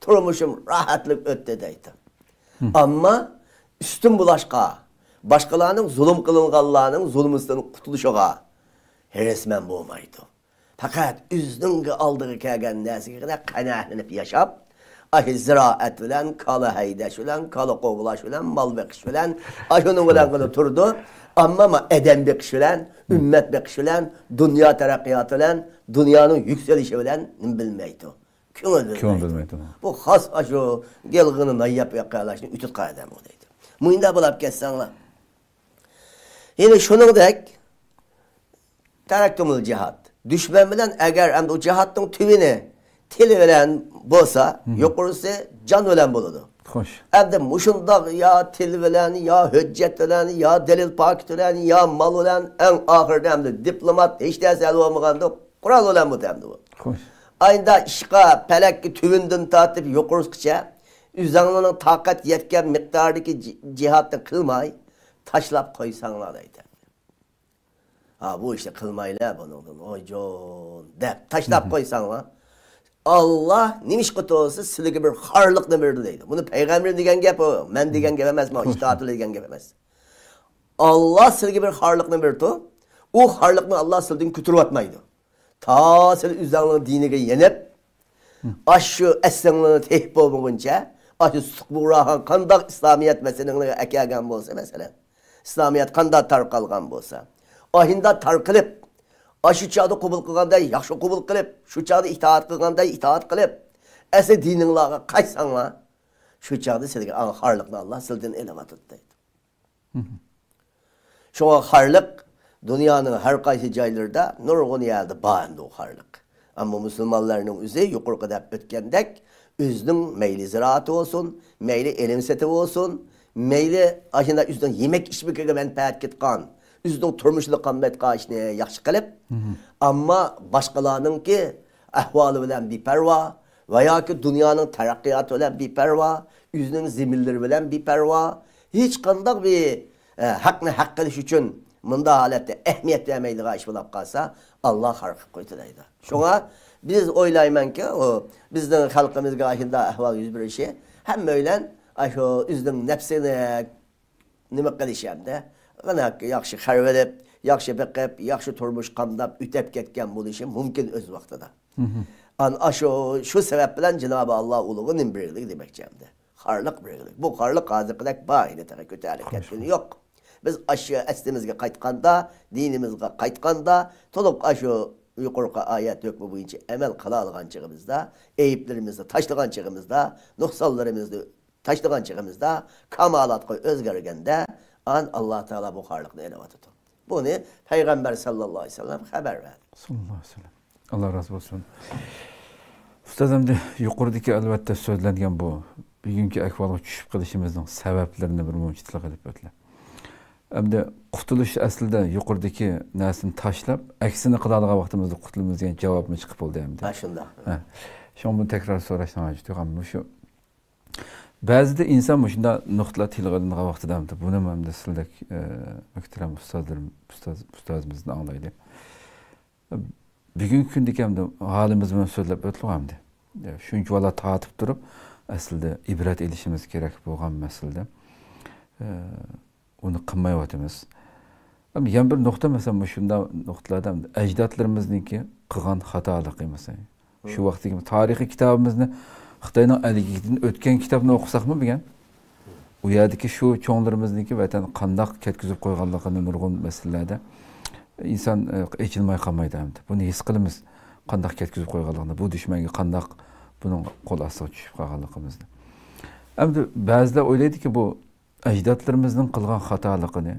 تۇرمۇشۇم راھەتلىك ئۆتتى دەيدۇ. ئەمما ئۈستۈن بولاشقا، باشقىلارنىڭ زۇلۇم قىلىنغانلارنىڭ زۇلمىسىدىن قۇتۇلۇشىغا ھېرىسمەن بولمايدۇ. پەقەت ئۆزىنىڭ ئالدىغا كەلگەن نەرسىگە قەنائەتلىنىپ ياشاپ، ئاشۇ زىرائەت بىلەن، كالا ھەيدەش بىلەن، كالا قوغلاش بىلەن، مال بېقىش بىلەن، ئاشۇنىڭ بىلەن تۇرىدۇ. ئەمما ما ئادەم بېقىش بىلەن، ئۈممەت بېقىش بىلەن، دۇنيا تەرەققىياتى بىلەن، دۇنيانىڭ يۈكسىلىشى بىلەن نېمە بىلمەيدۇ. كۆڭۈل كۆڭۈل بۆلمەيدۇ. بۆلمەيدۇ. بۇ خاس ئاشۇ يالغىنى نان يەپ ياقالاشنى ئۆتۈپ قالغان ئادەم بۇ دەيدۇ. مۇنداق بولاپ كەتسەڭلار. يەنە شۇنىڭدەك، تەرەكتۇمۇل جىھاد. دۈشمەن بىلەن ئەگەر ئەمدى ئۇ جىھادنىڭ تۈۋىنى تىل بىلەن بولسا، يۇقىرىسى جان بىلەن بولىدۇ. خوش. ئەمدى مۇشۇنداق يا تىل بىلەن، يا ھۆججەت بىلەن، يا دەلىل پاكىت بىلەن، يا مال بىلەن، ئەڭ ئاخىرىدا ئەمدى دىپلومات ھېچ نەرسە ھەل بولمىغاندۇ، قورال بىلەن بولدى ئەمدى بۇ. خوش. ئاينىدا ئىشقا پەلەككە تۈۋىنىدىن تارتىپ يۇقىرىسىغىچە ئۆزەڭلارنىڭ تاقەت يەتكەن مىقداردىكى جى-، جىھادنى قىلماي تاشلاپ قويساڭلار دەيدۇ. ھا، بۇ ئىشنى قىلمايلى بۇنىڭدىن، ۋايجان، دەپ تاشلاپ قويساڭلار، ئاللا نېمىشقا تۇرسا سىلىگە بىر خارلىقنى بېرىدۇ دەيدۇ. بۇنى پەيغەمبەر دېگەن گەپ ئۇ، مەن دېگەن گەپ ئەمەس، مانا ئىجتىھاتىدا دېگەن گەپ ئەمەس. ئاللا سىلىگە بىر خارلىقنى بېرىدۇ، ئۇ خارلىقنى ئاللا سىلدىن كۆتۈرۈۋەتمەيدۇ. تا سىلەر ئۆزۈڭلارنىڭ دىنىگە يېنىپ، ئاشۇ ئەسلىڭلارنى تېپىپ بولمىغۇنچە، ئاشۇ سۇتۇق بۇغراخان قانداق ئىسلامىيەت ۋەتىنىڭلارغا ئەكەلگەن بولسا، مەسىلەن، ئىسلامىيەت قانداق تارقالغان بولسا، ئاشۇنداق تارقىلىپ، ئاشۇ چاغدا قوبۇل قىلغاندا ياخشى قوبۇل قىلىپ، شۇ چاغدا ئىتائەت قىلغاندا ئىتائەت قىلىپ، ئەسلى دىنىڭلارغا قايتساڭلار، شۇ چاغدا سىلەرگە ئاڭ خارلىقنى ئاللا سىلىدىن ئېلىۋاتىدۇ دەيدۇ. شۇڭا خارلىق دۇنيانىڭ ھەر قايسى جايلىرىدا نۇرغۇن يەردە بار ئەمدى ئۇ خارلىق. ئەمما مۇسۇلمانلارنىڭ ئۆزى يۇقىرىقىدا دەپ ئۆتكەندەك، ئۆزىنىڭ مەيلى زىرائىتى بولسۇن، مەيلى ئېلىم سېتىۋى بولسۇن، مەيلى ئاشۇنداق ئۆزىنىڭ يېمەك ئىچمىكىگە مەنپەئەت كەتكەن، ئۆزىنىڭ تۇرمۇشىدا قالمايدىغان ئىشنى ياخشى قىلىپ، ئەمما باشقىلارنىڭكى ئەھۋالى بىلەن بىپەرۋا ۋە ياكى دۇنيانىڭ تەرەققىياتى بىلەن بىپەرۋا، ئۆزىنىڭ زېمىنلىرى بىلەن بىپەرۋا، ھېچقانداق بىر، ئە، ھەقنى ھەق قىلىش ئۈچۈن مۇنداق ھالەتتە ئەھمىيەت بەرمەيدىغان ئىش بولاپ قالسا، ئاللا خار قىلىپ قويىدۇ دەيدۇ. شۇڭا بىز ئويلايمەنكى، ئۇ بىزنىڭ خەلقىمىزگە ئاشۇنداق ئەھۋال يۈز بېرىشى ھەممەيلەن ئاشۇ ئۆزىنىڭ نەپسىنى نېمە قىلىش ئەمدى؟ مانا ياخشى خەۋەر ئېلىپ، ياخشى بېقىپ، ياخشى تۇرمۇش قامداپ ئۆتەپ كەتكەن بولۇشى مۇمكىن ئۆز ۋاقتىدا. ئان-، ئاشۇ، شۇ سەۋەب بىلەن جانابى ئاللا ئۇلۇغا نېمە بېرىگلىك دېمەكچى ئەمدى. خارلىق بېرىگلىك. بۇ خارلىق ھازىرقىدەك بار، ھېلى تېخى كۆتەرىلىپ كەتكىنى يوق. بىز ئاشۇ ئەسلىمىزگە قايتقاندا، دىنىمىزغا قايتقاندا، تولۇق ئاشۇ يۇقىرىقى ئايەت ھۆكمى بويىچە ئەمەل قىلالىغان چېغىمىزدا، ئەيىبلىرىمىزنى تاشلىغان چېغىمىزدا، نۇقسانلىرىمىزنى تاشلىغان چېغىمىزدا، كامالاتقا ئۆزگەرگەندە، ئان ئاللا تائالا بۇ خارلىقنى ئېلىۋاتىدۇ. بۇنى پەيغەمبەر ساللاللاھۇ ئەلەيھى ۋەسەللەم خەۋەر بەردى. ساللاللاھۇ ئەلەيھى ۋەسەللەم. ئاللا رازى بولسۇن. ئۇستاز، ئەمدى يۇقىرىدىكى ئەلۋەتتە سۆزلەنگەن بۇ بۈگۈنكى ئەھۋالغا چۈشۈپ قېلىشىمىزنىڭ سەۋەبلىرىنى بىر مۇنچە تىلغا ئېلىپ ئۆتتى. ئەمدى قۇتۇلۇش ئەسلىدە يۇقىرىدىكى نەرسىنى تاشلاپ، ئەكسىنى قىلالىغان ۋاقتىمىزدا قۇتۇلىمىز دېگەن جاۋابمۇ چىقىپ بولدى ئەمدى. ھە، شۇنداق. ھە. شۇڭا بۇنى تەكرار سوراشنىڭ ھاجىتى يوق. ئەمما مۇشۇ بەزىدە ئىنسان مۇشۇنداق نۇقتىلار تىلغا ئېلىنغان ۋاقتىدا ئەمدى بۇنىمۇ ئەمدى سىلدەك، ئە، مۆھتەرەم ئۇستازلىرىم، ئۇستاز، ئۇستازىمىزدىن ئاڭلايلى. بۈگۈنكى كۈندىكى ئەمدى ھالىمىز بىلەن سۆزلەپ ئۆتتۇق ئەمدى. شۇنچە بالا تارتىپ تۇرۇپ، ئەسلىدە ئىبرەت ئېلىشىمىز كېرەك بولغان مەسىلىدە، ئە، ئۇنى قىلمايۋاتىمىز. ئەمما يەنە بىر نۇقتا، مەسىلەن، مۇشۇنداق نۇقتىلاردا ئەجدادلىرىمىزنىڭكى قىلغان خاتالىقى، مەسىلەن، شۇ ۋاقىتتىكى تارىخىي كىتابىمىزنى، خىتاينىڭ ئەلگىكىدىن ئۆتكەن كىتابنى ئوقۇساقمۇ بۈگۈن، ئۇ يەردىكى شۇ چوڭلىرىمىزنىڭكى ۋەتەن قانداق كەتكۈزۈپ قويغانلىقىنى نۇرغۇن مەسىلىلەردە ئىنسان، ئە، ئېچىنماي قالمايدۇ ئەمدى. بۇنى ھېس قىلىمىز. قانداق كەتكۈزۈپ قويغانلىقىنى، بۇ دۈشمەنگە قانداق بۇنىڭ قول ئاستىغا چۈشۈپ قالغانلىقىمىزنى. ئەمدى بەزىلەر ئويلايدۇكى، بۇ ئەجدادلىرىمىزنىڭ قىلغان خاتالىقىنى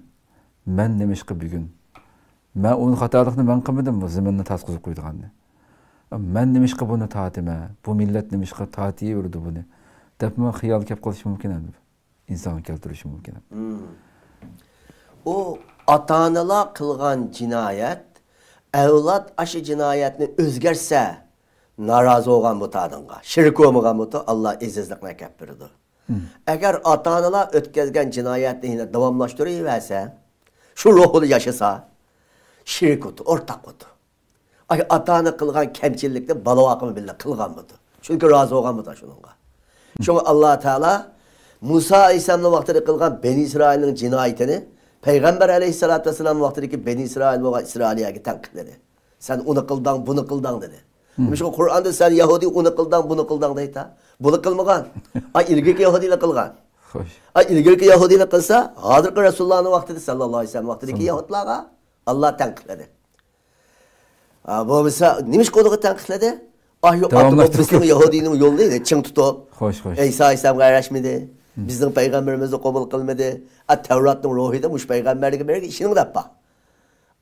مەن نېمىشقا بۈگۈن، مەن ئۇنى، خاتالىقنى مەن قىلمىدىم، بۇ زېمىننى تارتقۇزۇپ قويىدىغاننى. مەن نېمىشقا بۇنى تارتىمەن، بۇ مىللەت نېمىشقا تارتىۋېرىدۇ بۇنى، دەپمۇ خىيال كەپ قېلىشى مۇمكىن ئەمدى. ئىنسانغا كەلتۈرۈشى مۇمكىن. مم. ئۇ ئاتا-ئانىلار قىلغان جىنايەت، ئەۋلاد ئاشۇ جىنايەتنى ئۆزگەرتسە، نارازى بولغان بۇ تادىنغا، شېرىك بولمىغان بۇ، ئاللا ئېزىزلىقنى ئەكەپ بېرىدۇ. مم. ئەگەر ئاتا-ئانىلار ئۆتكەزگەن جىنايەتنى يەنە داۋاملاشتۇرۇۋەرسە، شۇ روھىدا ياشىسا، شېرىك بولىدۇ، ئورتاق بولىدۇ. ئاشۇ ئاتا-ئانا قىلغان كەمچىلىكنى بالىۋاقىمۇ بىللە قىلغان بولىدۇ. چۈنكى رازى بولغان بولىدۇ شۇنىڭغا. شۇڭا ئاللا تائالا مۇسا ئەلەيھىسسالامنىڭ ۋاقتىدا قىلغان بەنى ئىسرائىلنىڭ جىنايىتىنى پەيغەمبەر ئەلەيھىسسالاتۇ ۋەسسالام ۋاقتىدىكى بەنى ئىسرائىل بولغان ئىسرائىلىيەگە تەنقىدلىدى. سەن ئۇنى قىلدىڭ، بۇنى قىلدىڭ دېدى. مم. نېمىشقا قۇرئاندا سەن يەھۇدىي ئۇنى قىلدىڭ، بۇنى قىلدىڭ دەيتا؟ بۇنى قىلمىغان. ئا، ئىلگىرىكى يەھۇدىيلار قىلغان. خوش. ئا، ئىلگىرىكى يەھۇدىيلار قىلسا، ھازىرقى رەسۇلۇللانىڭ ۋاقتىدا ساللاللاھۇ ئەلەيھى ۋەسەللەم ۋاقتىدىكى ساللاللاھۇ. يەھۇدلارغا ئاللا تەنقىدلىدى. ئا، بولمىسا، نېمىشقا ئۇنىڭغا تەنقىدلىدى؟ ئا، يوق، داۋاملاشتۇرۇپ. بىزنىڭ يەھۇدىينىڭ يولىنى چىڭ تۇتۇپ، خوش، خوش. ئەيسا ئەلەيھىسسالامغا ئەگەشمىدى. مم. بىزنىڭ پەيغەمبىرىمىزنى قوبۇل قىلمىدى. ئا، تەۋراتنىڭ روھىدا مۇشۇ پەيغەمبەرگە بەرگەن ئىشىنىڭ دەپ بار.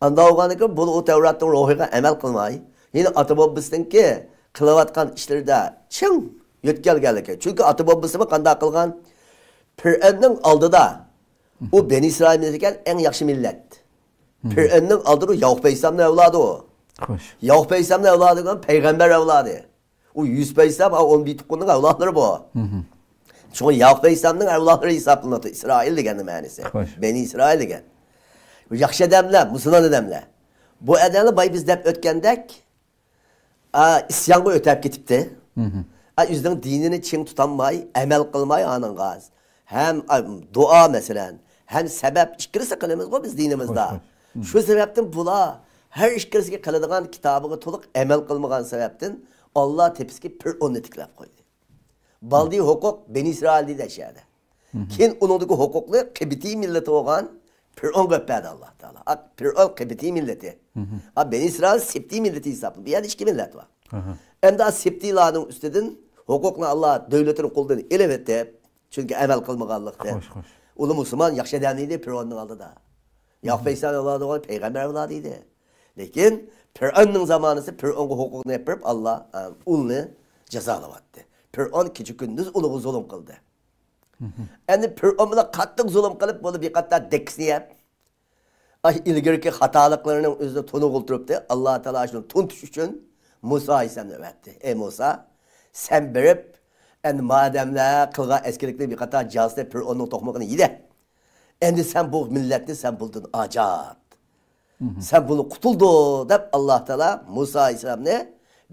ئاندا بولغاندىكىن بۇ، ئۇ تەۋراتنىڭ روھىغا ئەمەل قىلماي، يەنە ئاتا بوبىسىنىڭكى قىلىۋاتقان ئىشلىرىدا چىڭ يۆتكەلگەنلىكى. چۈنكى ئاتا بوبىسىمۇ قانداق قىلغان؟ پىرئەننىڭ ئالدىدا ئۇ بەنى ئىسرائىل مىللىتى ئىكەن، ئەڭ ياخشى مىللەت. مم. پىرئەننىڭ ئالدىدا ياقۇپ ئەلەيھىسسالامنىڭ ئەۋلادى ئۇ. خوش. ياقۇپ ئەلەيھىسسالامنىڭ ئەۋلادى دېگەن پەيغەمبەر ئەۋلادى. ئۇ يۈسۈپ ئەلەيھىسسالام، ئا، ئون بىر تۇغقاننىڭ ئەۋلادلىرى بۇ. مم. شۇڭا ياقۇپ ئەلەيھىسسالامنىڭ ئەۋلادلىرى ھېسابلىنىدۇ. ئىسرائىل دېگەننىڭ مەنىسى. خوش. بەنى ئىسرائىل دېگەن. ياخشى ئادەملەر، مۇسۇلمان ئادەملەر. بۇ ئادەملەر بايا بىز دەپ ئۆتكەندەك، ئا، ئىسيانغا ئۆتەپ كېتىپتۇ. مم. ئا، ئۆزىنىڭ دىنىنى چىڭ تۇتالماي، ئەمەل قىلماي ئانىڭغا. ھەم، ئا، دۇئا مەسىلەن، ھەم سەۋەب ئىككىلىسى قىلىمىزغۇ بىز دىنىمىزدا. خوش، خوش. مم. شۇ سەۋەبتىن بۇلار ھەر ئىككىلىسىگە قىلىدىغان كىتابىغا تولۇق ئەمەل قىلمىغان سەۋەبتىن ئاللا تېپىسىگە پىرئوننى تىكلەپ قويدى. بالدى ھوقۇق بەنى ئىسرائىل دېدى ئەشەدە. مم. كېيىن ئۇنىڭدىكى ھوقۇقنى قىبتىي مىللىتى بولغان پىرئونغا ئۆپ بەردى ئاللا تائالا. ئا، پىرئون قىبتىي مىللىتى. مم. ئا، بەنى ئىسرائىل سىبتىي مىللىتى ھېسابلىنىدۇ. بۇ يەردە ئىككى مىللەت بار. ئەمدى ئا سىبتىيلارنىڭ ئۈستىدىن ھوقۇقنى ئاللا دۆلىتىنىڭ قولىدىن ئېلىۋېتىپ، چۈنكى ئەمەل قىلمىغانلىقتىن. خوش، خوش. ئۇلار مۇسۇلمان ياخشى ئادەم ئىدى پىرئوننىڭ ئالدىدا. ياقۇپ ئەلەيھىسسالام ئەۋلادى بولغان پەيغەمبەر ئەۋلادى ئىدى. لېكىن پىرئوننىڭ زامانىسى پىرئونغا ھوقۇقنى ئېلىپ بېرىپ، ئاللا، ئە، ئۇلنى جازالىۋەتتى. پىرئون كېچە-كۈندۈز ئۇلىغا زۇلۇم قىلدى. مم. ئەمدى پىرئون بىلەن قاتتىق زۇلۇم قىلىپ، بۇنى بىر قاتار دەككىسىنى يەپ، ئاي، ئىلگىرىكى خاتالىقلىرىنىڭ ئۆزىنى تونۇغىلى تۇرۇپتى. ئاللا تائالا شۇنى تونۇتۇش ئۈچۈن مۇسا ئەلەيھىسسالامنى ئەۋەتتى. ئەي مۇسا، سەن بېرىپ، ئەمدى مادەملەر قىلغان ئەسكىلىكنى بىر قاتار جازىسىنى پىرئوننىڭ توقمىقىنى يېدى. ئەمدى سەن بۇ مىللەتنى سەن بۇندىن ئاجات. مم. سەن بۇنى قۇتۇلدۇر دەپ، ئاللا تائالا مۇسا ئەلەيھىسسالامنى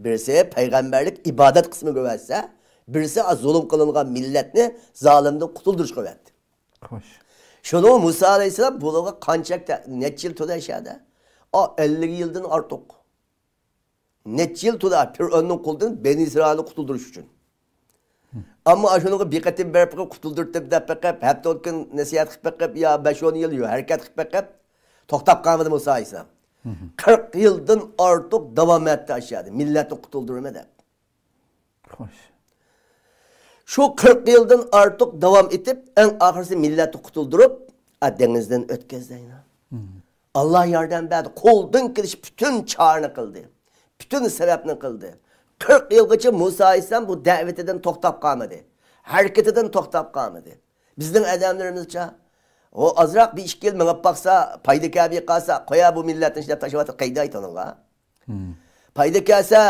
بىرسى پەيغەمبەرلىك ئىبادەت قىسمىغا ئەۋەتسە، بىرسى زۇلۇم قىلىنغان مىللەتنى زالىمدىن قۇتۇلدۇرۇشقا ئەۋەتتى. خوش. شۇنىڭ مۇسا ئەلەيھىسسالام بۇلارغا قانچە، نەچچە يىل تۇردى ئەشەدە؟ ئا، ئەللىك يىلدىن ئارتۇق. نەچچە يىل تۇردى پىرئوننىڭ قولىدىن بەنى ئىسرائىلنى قۇتۇلدۇرۇش ئۈچۈن. ئەمما ئاشۇنىڭغا بىر قېتىم بېرىپ بېقىپ، قۇتۇلدۇرتتۇم دەپ بېقىپ، ھەپتە ئون كۈن نەسىھەت قىلىپ بېقىپ، يا بەش ئون يىل يو-، ھەرىكەت قىلىپ بېقىپ، توختاپ قالمىدى مۇسا ئەلەيھىسسالام. قىرىق يىلدىن ئارتۇق داۋام ئەتتى ئاشۇ يەردە، مىللەتنى قۇتۇلدۇرىمەن دەپ. خوش. شۇ قىرىق يىلدىن ئارتۇق داۋام ئېتىپ، ئەڭ ئاخىرسى مىللەتنى قۇتۇلدۇرۇپ، ئا، دېڭىزدىن ئۆتكۈزدى. ئاللا ياردەم بەردى. قولدىن كېلىش پۈتۈن چارىنى قىلدى. پۈتۈن سەۋەبنى قىلدى. قىرىق يىلغىچە مۇسا ئەلەيھىسسالام بۇ دەۋىتىدىن توختاپ قالمىدى. ھەرىكىتىدىن توختاپ قالمىدى. بىزنىڭ ئادەملىرىمىزچە، ئۇ ئازراق بىر ئىككى يىل مېڭىپ باقسا، پايدا كەلمەي قالسا، قويە بۇ مىللەتنى دەپ تاشلاۋاتىدۇ، قەيدە ئېيتىڭلار. پايدا كەلسە،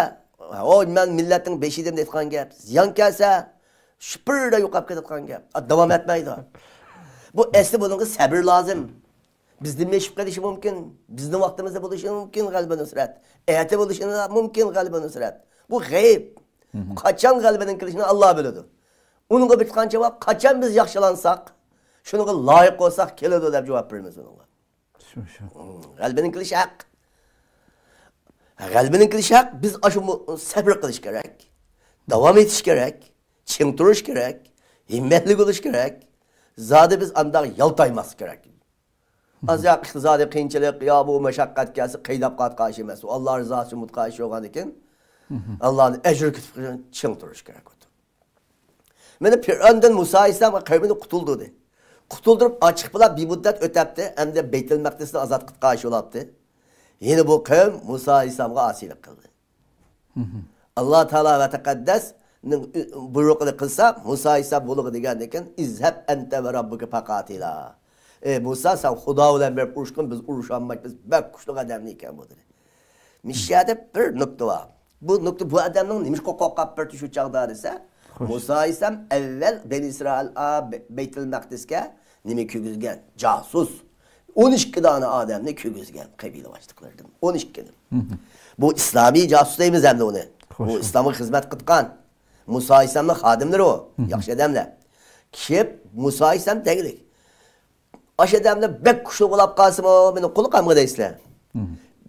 ھوي، مەن مىللەتنىڭ بېشى ئىدىم دەيدىغان گەپ. زىيان كەلسە، شىپىرلا يوقاپ كېتىدىغان گەپ. ئا، داۋام ئەتمەيدۇ. بۇ ئەسلى بۇنىڭغا سەبر لازىم. بىزدىن ئېشىپ قېلىشى مۇمكىن. بىزنىڭ ۋاقتىمىزدا بولۇشى مۇمكىن غەلىبە نۇسرەت. ئەتە بولۇشى مۇمكىن غەلىبە نۇسرەت. بۇ غەيىب. قاچان غەلىبىنىڭ كېلىشىنى ئاللا بىلىدۇ. ئۇنىڭغا بىر قانچە ۋاقىت، قاچان بىز ياخشىلانساق، شۇنىڭغا لايىق بولساق كېلىدۇ دەپ جاۋاب بېرىمىز ئۇنىڭغا. شۇ، شۇ. غەلىبىنىڭ كېلىشى ھەق. غەلىبىنىڭ كېلىشى ھەق. بىز ئاشۇ مۇ-، سەبرى قىلىش كېرەك. داۋام ئېتىش كېرەك. چىڭ تۇرۇش كېرەك. ھىممەتلىك بولۇش كېرەك. زادى بىز ئانداق يالتايماسلىق كېرەك. ئازراق ئىقتىسادىي قىيىنچىلىق يا بۇ مەشەققەت كەلسە قىيناپ قالىدىغان ئىش ئەمەس. ئۇ ئاللا رىزاسى ئۈچۈن قىلىدىغان ئىش بولغاندىكىن، ئاللانىڭ ئەجرى كۈتۈپ چىڭ تۇرۇش كېرەك. مانا پىرئەۋندىن مۇسا ئەلەيھىسسالام ۋە قەۋمىنى قۇتۇلدۇردى. قۇتۇلدۇرۇپ ئاچىق بىلەن بىر مۇددەت ئۆتەپتۇ، ئەمدى بەيتۇل مەقدىسنى ئازاد قىلىدىغان ئىش بولۇپتۇ. يەنە بۇ قەۋم مۇسا ئەلەيھىسسالامغا ئاسىيلىق قىلدى. ئاللا تائالا ۋە تەقەددەسنىڭ بۇيرۇقىنى قىلسا، مۇسا ئەلەيھىسسالام بۇلارغا دېگەندىكىن، ئىزھەب ئەنتە ۋە راببۇكە فەقاتىلا. ئەي مۇسا، سەن خۇدا بىلەن بېرىپ ئۇرۇشقىن، بىز ئۇرۇشالمايمىز، بەك كۈچلۈك ئادەمنى ئىكەن بۇ، دېدى. مىشەدە بىر نۇقتا بار. بۇ نۇقتا بۇ ئادەمنىڭ نېمىشقا قورقۇپ قېلىپتۇ شۇ چاغدا دېسە، خوش. مۇسا ئەلەيھىسسالام ئەۋۋەل بەنى ئىسرائىل، ئا، بەي-، بەيتۇل مەقدىسكە نېمە كىرگۈزگەن؟ جاسۇس. ئون ئىككى دانە ئادەمنى كىرگۈزگەن، قەبىلە باشلىقلىرىدىن. ئون ئىككىنى. بۇ ئىسلامىي جاسۇس دەيمىز ئەمدى ئۇنى. خوش، بۇ خوش. ئىسلامغا خىزمەت قىلىدىغان. مۇسا ئەلەيھىسسالامنىڭ خادىملىرى ئۇ. ياخشى ئادەملەر. كېلىپ مۇسا ئەلەيھىسسالام دەيلى. ئاشۇ ئادەملەر بەك كۈچلۈك بولاپ قالسىمۇ، مېنىڭ قۇلىقىمغا دەيسىلەر.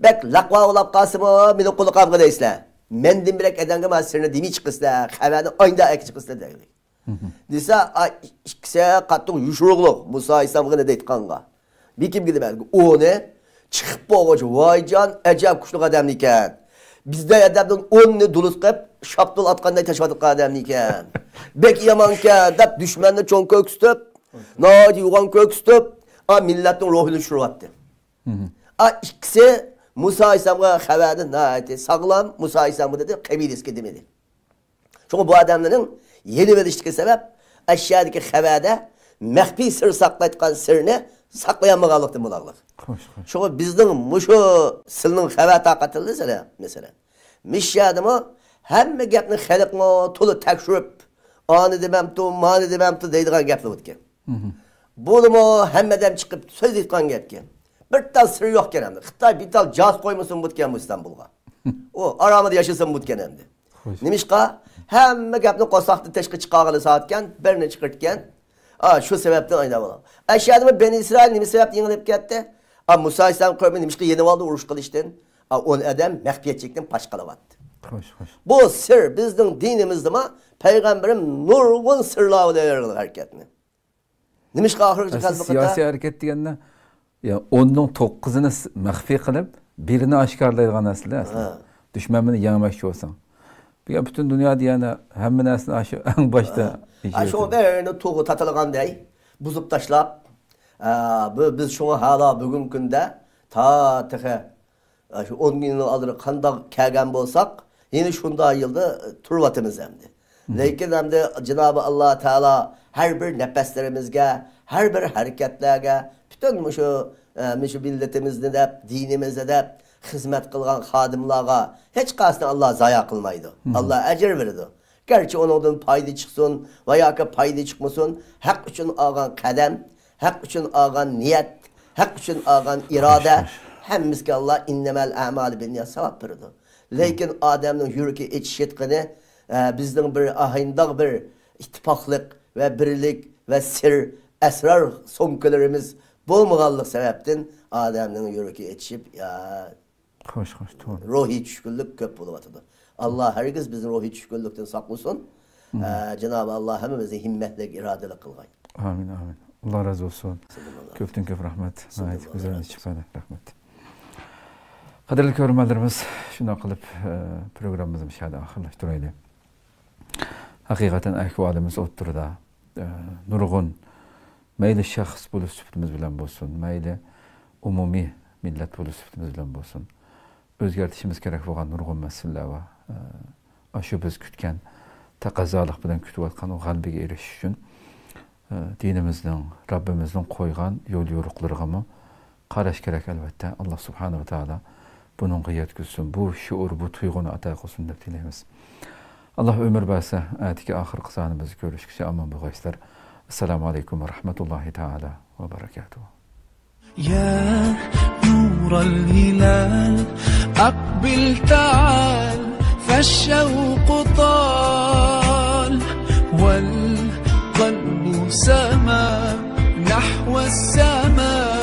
بەك لەقۋا بولاپ قالسىمۇ، مېنىڭ قۇلىقىمغا دەيسىلەر. مەندىن بۆلەك ئادەمگە مانا سىرنى دېمەي چىقىسىلەر، خەۋەرنى ئايدا ئەكە چىقىسىلەر دەيلى. دېسە، ئا، ئىككىسى قاتتىق يوشۇرۇقلۇق مۇسا ئەلەيھىسسالامغا دەيدىغانغا. بېكىم گېدىمەن. ئۇنى چىقىپ بولغۇچە، ۋايجان، ئەجەب كۈچلۈك ئادەمكەن. بىزدەك ئادەمدىن ئوننى دۇلۇس قىلىپ، شاپتۇل ئاتقاندەك تاشلاۋاتقان ئادەمكەن. بەك يامانكەن دەپ، دۈشمەننى چوڭ كۆرسىتىپ، ناھايىتى يوغان كۆرسىتىپ، ئا، مىللەتنىڭ روھىنى چۈشۈرۈۋەتتى. ئا، ئىككىسى مۇسا ئەلەيھىسسالامغا خەۋەرنى ناھايىتى ساغلام، مۇسا ئەلەيھىسسالامغا دېدى، قەبىلىسىگە دېمىدى. شۇڭا بۇ ئادەملەرنىڭ يېنىۋېلىشتىكى سەۋەب، ئەشيادىكى خەۋەردە مەخپىي سىر ساقلايدىغان سىرنى ساقلىيالمىغانلىقتىن بولغانلىق. خوش، خوش. شۇڭا بىزنىڭ مۇشۇ سىلنىڭ خەۋەر تارقاتىلدى، مەسىلەن، مەسىلەن. مىشيادىمۇ ھەممە گەپنى خەلقمۇ تولا تەكشۈرۈپ، ئانى دېمەمتۇ، مانى دېمەمتۇ دەيدىغان گەپلەر ئۆتكەن. بۇلىمۇ ھەممە ئادەم چىقىپ سۆزلەيدىغان گەپكەن. بىر تال سىر يوقكەن ئەمدى. خىتاي بىر تال جاسۇس قويمىسۇن بۇتكەن مۇ ئىستانبۇلغا. ئۇ ئارامىدا ياشىسۇن بۇتكەن ئەمدى. خوش. نېمىشقا؟ ھەممە گەپنى قورساقتىن تېشقا چىقارغىلى سائەتكەن، بىرنى چىقىرتكەن. ئا، شۇ سەۋەبتىن ئايدا بولغان. ئەشيادىمۇ بەنى ئىسرائىل نېمە سەۋەبتىن يېڭىلىپ كەتتى؟ ئا، مۇسا ئەلەيھىسسالام قەۋمى نېمىشقا يېنىۋالدى ئۇرۇش قىلىشتىن؟ ئا، ئۇ ئادەم مەخپىيەتچىلىكتىن پاش قىلىۋاتتى. خوش، خوش. بۇ سىر بىزنىڭ دىنىمىزدىمۇ پەيغەمبىرىم نۇرغۇن سىرلار بىلەن ھەرىكەتنى. نېمىشقا ئاخىرغىچە ئەسلى غەلىبە قىلدى؟ سىياسىي ھەرىكەت دېگەندە، يا ئوننىڭ توققۇزىنى س-، مەخپىي قىلىپ، بىرىنى ئاشكارىلايدىغان ئەسلى، ئەسلى. ھە. دۈشمەن بىلەن يەڭمەكچى بولساڭ. بۈگۈن پۈتۈن دۇنيادا يەنە ھەممە نەرسىنى ئاشۇ ئەڭ باشتا ھە. ئاشۇ يېشىۋېتىدۇ. بىرنى تۇغى تاتىلىغاندەي بۇزۇپ تاشلاپ، ئە، بۇ، بىز شۇڭا ھالا بۈگۈنكى كۈندە تا تېخى شۇ ئون يىلنىڭ ئالدىدا قانداق كەلگەن بولساق، يەنە شۇنداق يولدا تۇرۇۋاتىمىز ئەمدى. لېكىن ئەمدى جانابى ئاللا تائالا ھەر بىر نەپەسلىرىمىزگە، ھەر بىر ھەرىكەتلەرگە، پۈتۈن مۇشۇ، ئە، مۇشۇ مىللىتىمىزنى دەپ، دىنىمىزنى دەپ خىزمەت قىلغان خادىملارغا ھېچقايسىنى ئاللا زايا قىلمايدۇ. ئاللا ئەجىر بېرىدۇ. گەرچە ئۇنىڭدىن پايدا چىقسۇن ۋە ياكى پايدا چىقمىسۇن، ھەق ئۈچۈن ئالغان قەدەم، ھەق ئۈچۈن ئالغان نىيەت، ھەق ئۈچۈن ئالغان ئىرادە، ھەممىسىگە ئاللا ئىننەمەل ئەمالۇ بىننىيات ساۋاب بېرىدۇ. لېكىن ئادەمنىڭ يۈرىكى ئېچىش يېتىقىنى، ئە، بىزنىڭ بىر ئاھاڭداق بىر ئىتتىپاقلىق ۋە بىرلىك ۋە سىر، ئەسرار سومكىلىرىمىز بولمىغانلىق سەۋەبتىن ئادەمنىڭ يۈرىكى ئېچىشىپ، يا، خوش، خوش، توغرا. روھىي چۈشكۈنلۈك كۆپ بولۇۋاتىدۇ. ئاللا ھەرگىز بىزنى روھىي چۈشكۈنلۈكتىن ساقلىسۇن. ئە، جانابى ئاللا ھەممىمىزنى ھىممەتلىك، ئىرادىلىك قىلغاي. ئامىن، ئامىن. ئاللا رازى بولسۇن. سىزدىن ئاللا. كۆپتىن كۆپ رەھمەت. سىزدىن ناھايىتى ئاللا گۈزەل رازى ئىپادە. رەھمەت. قەدىرلىك كۆرۈرمەنلىرىمىز، شۇنداق قىلىپ، ئە، پروگراممىمىزنى مۇشۇ يەردە ئاخىرلاشتۇرايلى. ھەقىقەتەن ئەھۋالىمىز ئوتتۇرىدا، ئە، نۇرغۇن، مەيلى شەخس بولۇش سۈپىتىمىز بىلەن بولسۇن، مەيلى ئومۇمىي مىللەت بولۇش سۈپىتىمىز بىلەن بولسۇن، ئۆزگەرتىشىمىز كېرەك بولغان نۇرغۇن مەسىلىلەر بار. ئە، ئاشۇ بىز كۈتكەن تەقەززالىق بىلەن كۈتۈۋاتقان ئۇ غەلىبىگە ئېرىشىش ئۈچۈن، ئە، دىنىمىزنىڭ، رەببىمىزنىڭ قويغان يول يورۇقلىرىغىمۇ قاراش كېرەك، ئەلۋەتتە. ئاللا سۇبھانەھۇ ۋە تائالا بۇنىڭغا يەتكۈزسۇن، بۇ شۇئۇر، بۇ تۇيغۇنى ئاتا قىلسۇن دەپ تىلەيمىز. ئاللا ئۆمۈر بەرسە، ئەتىكى ئاخىرقى سانىمىزدا كۆرۈشكىچە ئامان بولغايسىلەر. ئەسسالامۇ ئەلەيكۇم ۋە رەھمەتۇللاھى تائالا ۋە بەرەكاتۇھۇ. يا نور الهلال، أقبل تعال، فالشوق طال، والقلب سما نحو السماء.